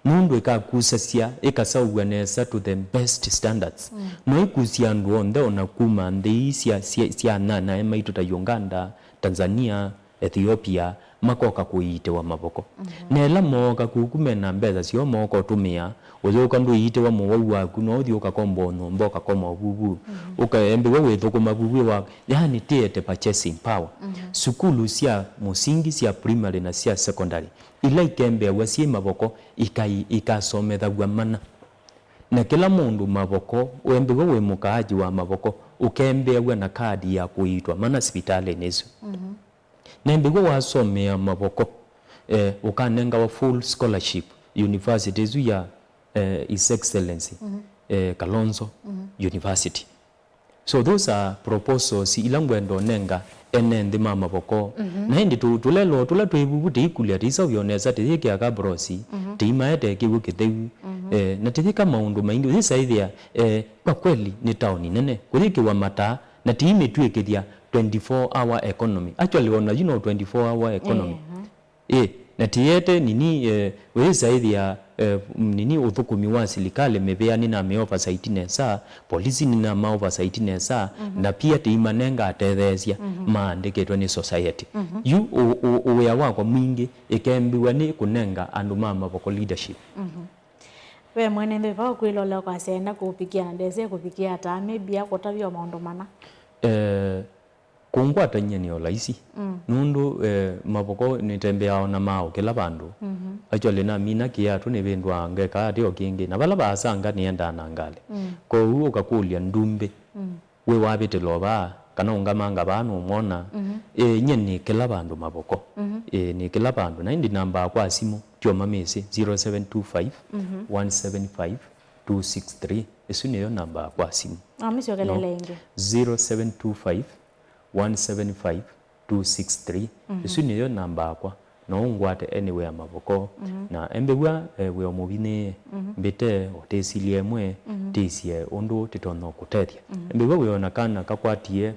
Nũndũ ĩkakusasya, ĩkaseũvw'a nesa to the best standards. Mm. No ĩkusye andũ onthe, o na kuma nthĩ ii sya, sya, sya anyanyae maitũ ta Uganda, Tanzania, Ethiopia, makoka kũiitĩwa mavoko. Mhm. Na ĩla mooka kuku mena mbesa syoo, mooka ũtũmĩa, ũyũka ndũiitĩwa mũwau waku, no ũthi ũkakomba o nyũmba, ũkakoma o vuvu. Mhm. Ũkaembĩwa wĩthũkũma vuvu wa, yani, tĩete purchasing power. Mhm. Sukulu sya mũsingi, sya primary na sya secondary, ila ikembeaw'a syĩ mavoko, ikai-, ikasomethaw'a mana. Na kĩla mũndũ mavoko, wembĩwe wĩ mũkaaji wa mavoko, ũkembeaw'a na kadi ya kũiitwa mana sivitalĩnĩ ĩsu. Mhm. Nembĩwe wasomea mavoko, eh, ũkanengawa full scholarship university ĩsu ya, eh, His Excellency, mhm, eh, Kalonzo, mhm, University. So those are proposals ila ngwenda ũnenga ene nthĩ ma mavoko. Mhm. Na ĩndĩ tũ-, tũlelo tũla twĩ vuvu tĩikulya, tĩiseũvya o nesa, tĩyĩkĩa kabrosi, mhm, tĩimaete kĩw'ũ kĩtheu, mhm, eh, na tĩyĩka maũndũ maingĩ. Ũyĩsa ĩthĩa, eh, kwa kweli nĩ taoni nene, kũyĩkĩwa mataa, na tĩimĩtw'ĩkĩthya twenty-four hour economy. Actually, ona yu no twenty-four hour economy. Eh, mhm. Ĩ, na tĩyete nini, eh, wĩĩsa ĩthĩa, eh, nini ũthũkũmi wa silikalĩ, mĩvĩa nĩnamĩ oversight nesa, polisi nĩnama oversight nesa, mhm, na pia tĩimanenga atetheesya, mhm, maandĩkĩtwe nĩ society. Mhm. Yu ũ-, ũ-, ũwĩa wakwa mwingĩ ĩkembĩwa nĩ kũnenga andũ ma mavoko leadership. Mhm. Ve mwene nthĩ va ũkwĩlola ũkasya enda kũvikĩa na ndesĩ kũvikĩa ata, maybe akũtavya o maũndũ mana? Eh, Kũngwatany'a nĩ o laisi. Mm. Nũndũ, eh, mavoko nĩtembeaa o na maaũ kĩla vandũ. Mhm. Actually, namina kĩatũ nĩvĩndũaa ngeka atĩ o kĩngĩ. Na vala vaasanga nĩendaa na ngalĩ. Mm. Kwoou ũkakũlya ndumbĩ, mm, wĩ wavĩtĩla o vaa, kana ũngamanga vaa nũmwona. Mhm. Ĩ, nyie nĩ kĩla vandũ mavoko. Mhm. Ĩ, nĩ kĩla vandũ. Na ĩndĩ nambaa kwa simũ, tyo mamĩsĩ, zero seven two five, one seven five, two six three. Mhm. Ĩsu nĩyo nambaa kwa simũ. Amĩsyokelele ĩngĩ. No. Zero seven two five, one seven five, two six three. Mhm. Ĩsu nĩyo namba yakwa. No ũngwate anywhere mavoko. Mhm. Na embĩw'a, eh, wĩ o mũvinyĩĩe, mhm, mbĩte o tĩsilye ĩmwe, mhm, tĩsye ũndũ tĩtonya kũtethya. Mhm. Embĩw'a wĩ o na kana kakwatie,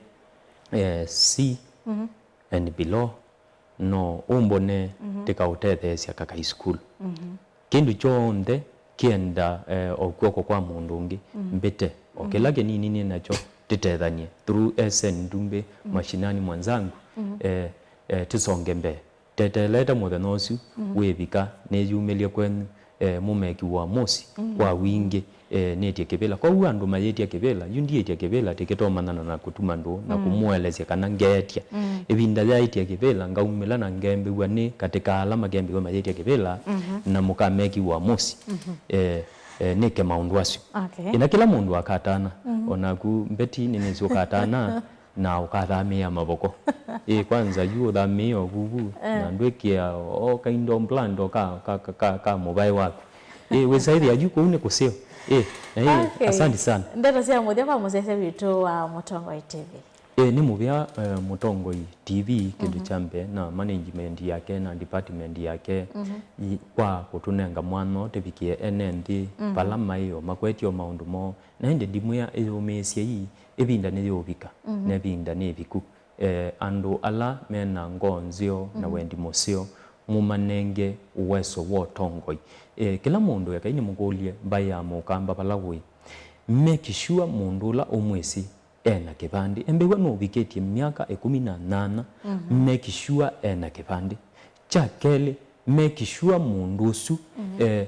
eh, C, mhm, and below, no ũmbone, mhm, tĩkaũtetheesya kakai sukulu. Mhm. Kĩndũ kyonthe kĩenda, eh, o kw'oko kwa mũndũ ũngĩ, mhm, mbĩte. O, mhm, kĩla kĩnini nĩ nakyo tĩtethanie through S N Ndumbĩ, mhm, mashinani mwenzangu, mhm, eh, eh, tũsonge mbee. Teteelete mũthenya ũsu, mhm, wĩvika, nĩyumĩlye kwenyu, eh, mũmeki wa mũsi, mhm, kwa wingĩ, eh, nĩtye kĩvĩla. Kwoou andũ mayĩtya kĩvĩla, yu ndyĩtya kĩvĩla tĩkĩtomanyana na kũtuma ndũũ na, mm, kũmũelesya kana ngeetya. Mm. Ĩvinda yaĩtya kĩvĩla, ngaumĩla na ngembĩw'a nĩ katĩ ka ala makembĩw'a mayĩtya kĩvĩla, mhm, na mũkameki wa mũsi, mhm, eh, eh, nĩke maũndũ asu. Okay. Ĩna kĩla mũndũ akatana, mhm, o naku Mbeti nĩnĩsĩ ũkatana, na ũkathamĩĩa mavoko. Ĩ, kwanza yu ũthamĩĩe o vuvu, eh, na ndwĩkĩa o kaindo mplando ka, ka, ka, ka, ka mũvaĩ waku. Ĩ, wĩsaĩthĩa yu kũu nĩ kũseo. Ĩ, na ĩ, okay, asante sana. Ndeto sya mũthya kwa mũsyaĩĩsya witũ wa Mũtongoi T V. Ĩĩ, nĩ mũvea, eh, Mũtongoi T V kĩndũ kya mbee na management yake na department yake i- kwa kũtũnenga mwanya tũvikĩe ene nthĩ vala maĩ o makwetye o maũndũ moo. Na ĩndĩ ndimwĩa ĩyũmĩĩsyei, ĩvinda nĩyũvika na ĩvinda nĩ ĩviku. Eh, andũ ala mena ngoo nzeo na wendi mũseo mũmanenge ũweso wa ũtongoi. Eh, kĩla mũndũ ekai nĩmũkũlye mbaĩ ya Mũkamba vala wĩ. Make sure mũndũ ũla ũmwĩsĩ ena kĩvandĩ. Embĩw'a nũvikĩtye myaka ĩkũmi na nyanya, make sure ena kĩvandĩ. Kya kelĩ, make sure mũndũ ũsu eh,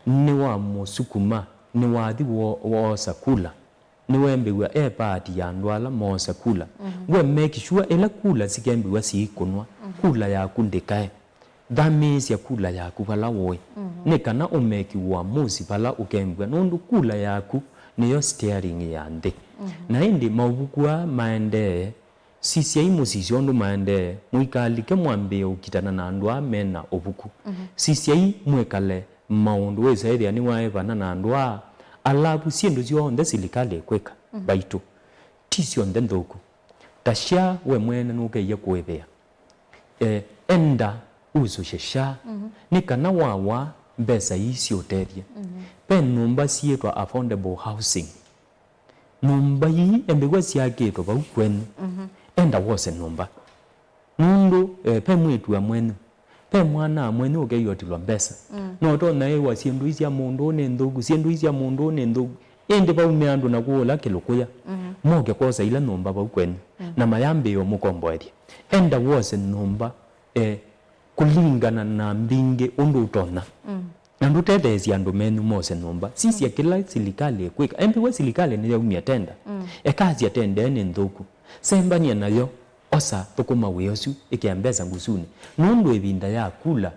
nĩwamũsukuma, nĩwathi wo- woosa kula, nĩwembĩw'a e paati ya andũ ala moosa kula. We make sure ĩla kula sikembĩw'a siikũnwa, kula yaku ndĩkae. Thamĩĩsya kula yaku vala ũĩ, nĩ kana ũmeki ũamusi vala ũkembw'a, nũndũ kula yaku nĩyo steering ya nthĩ. Na ĩndĩ maũvuku aa maendee, sisyai mũsisye ũndũ maendee, mũikalike mwambĩĩe ũkitana na andũ aa me na ũvuku. Sisyai mwĩkale maũndũ wĩsa ĩthĩa nĩwaevana na andũ aa, alavu syĩndũ syonthe silikalĩ ĩkwĩka, vaitũ, ti syonthe nthũku. Ta SHA we mwene nũkeie kũĩvĩa. Eh, enda usũsye SHA nĩ kana wawa mbesa ii siũtethye. Ve nyũmba syĩtwa affordable housing. Nyũmba ii embĩw'a syakĩtwe vau kwenyu. Enda wose nyũmba. Nũndũ eh, ve mwĩĩtu wa mwenyu, ve mwana wa mwenyu ũkeyũtilwa mbesa. No ũtonya ĩwa syĩndũ ii sya mũndũ ũũ nĩ nthũku, syĩndũ ii sya mũndũ ũũ nĩ nthũku. Ĩndĩ vaume andũ na kũũla kĩlũkũya, moke kwosa ila nyũmba vau kwenyu, na mayambĩĩe ũmũkomboethya. Enda wose nyũmba eh, kũlingana na mbingĩ ũndũ ũtonya. Na ndũtetheesye andũ menyu mose nyũmba. Sisya kĩla silikalĩ ĩkwĩka. Embĩw'a silikalĩ nĩyaumya tenda. Ĩkasya tenda ĩ nĩ nthũku. Sembany'a nayo, osa, thũkũma wĩa ũsu, ĩkĩa mbesa ngusunĩ. Nũndũ ĩvinda ya kula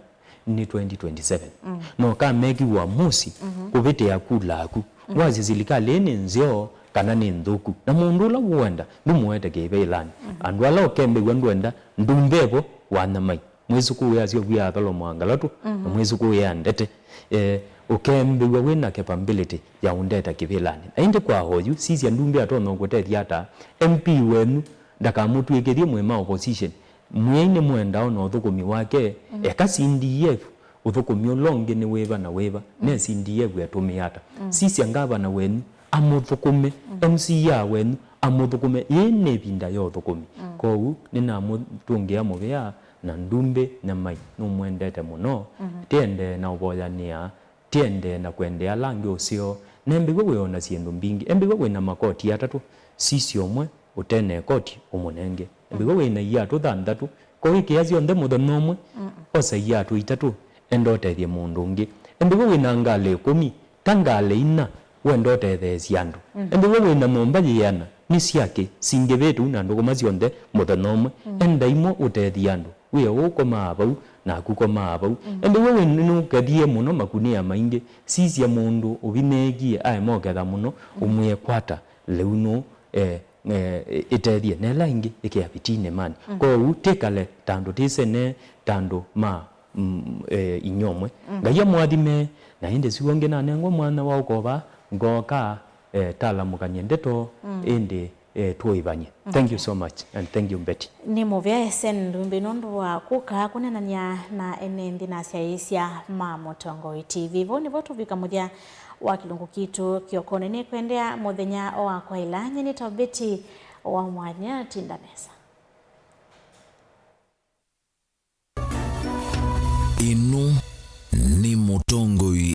nĩ twenty twenty-seven. Na ũkameki ũamusi kũvĩtĩa kula yaku. Wasye silikalĩ ĩ nĩ nzeo kana nĩ nthũku. Na mũndũ ũla wũenda, ndũmũete kĩvĩlanĩ. Andũ ala ũkembĩw'a ndwenda, ndumbevo wa nyamai. Mwĩsũkũũe asyovu ya Atholomo wa Ngalatũ, na mwĩsũkũũe andete. Eh, ũkembĩw'a wĩ na capability ya ũndeta kĩvĩlanĩ. Na ĩndĩ kwa oyu, sisya ndumbe atonya ũkũtethya ata? M P wenyu ndakamũtw'ĩkĩthye mwĩ ma opposition. Mwĩai nĩmwendaa ona ũthũkũmi wake, eka C D F ũthũkũmi ũla ũngĩ nĩ wĩva na wĩva, ne C D F etũmĩa ata? Sisya ngavana wenyu amũthũkũme, M C A wenyu amũthũkũme. Yĩĩ nĩ ĩvinda ya ũthũkũmi. Kwoou nĩnamũtũngĩa mũvea na ndumbe na mai nũmwendete mũno. Tiendee na ũvoyanĩa, tiendee na kwendea ala angĩ ũseo. Nembĩw'a wĩ o na syĩndũ mbingĩ. Embĩw'a wĩ na makoti atatũ, sisya ũmwe ũte na ĩkoti ũmũnenge. Embĩw'a wĩ na iatũ thanthatũ, ko wĩkĩa syonthe mũthenya ũmwe, osa iatũ itatũ, enda ũtethye mũndũ ũngĩ. Embĩw'a wĩ na ngalĩ ĩkũmi, ta ngalĩ ina, wenda ũtetheesye andũ. Embĩw'a wĩ na nyũmba yĩana, nĩ syakĩ, singĩvĩte ũu na ndũkũma syonthe mũthenya ũmwe. Enda imwe ũtethye andũ. Wĩ o ũkomaa vau, naku komaa vau. Embĩw'a wĩ nũkethie mũno makunĩa maingĩ, sisya mũndũ ũvinyĩĩkie aema ũketha mũno, ũmwĩe, kwata lĩu nũ, eh, eh, ĩtethye, na ĩla ĩngĩ ĩkĩa vitinĩ mani. Kwoou tĩkale ta andũ tĩsene, ta andũ ma, mm, eh, inyomwe. Ngai amũathime, na ĩndĩ siw'o ũngĩ nanengwa mwanya wa ũkova, ngooka, eh, talamũkany'e ndeto, ĩndĩ, eh, tũĩvany'e. Thank you so much, and thank you, Betty. Nĩ mũvea Esen Ndumbi nũndũ wa kũka kũneenany'a na ene nthĩ na asyaĩĩsya ma Mũtongoi T V. Vau nĩvo tũvika mũthya wa kĩlungu kitũ kĩokonĩ. Nĩkwendea mũthenya wa kwaĩla, nyie nĩ Tobeti wa mwanya, tinda nesa. Ĩno nĩ Mũtongoi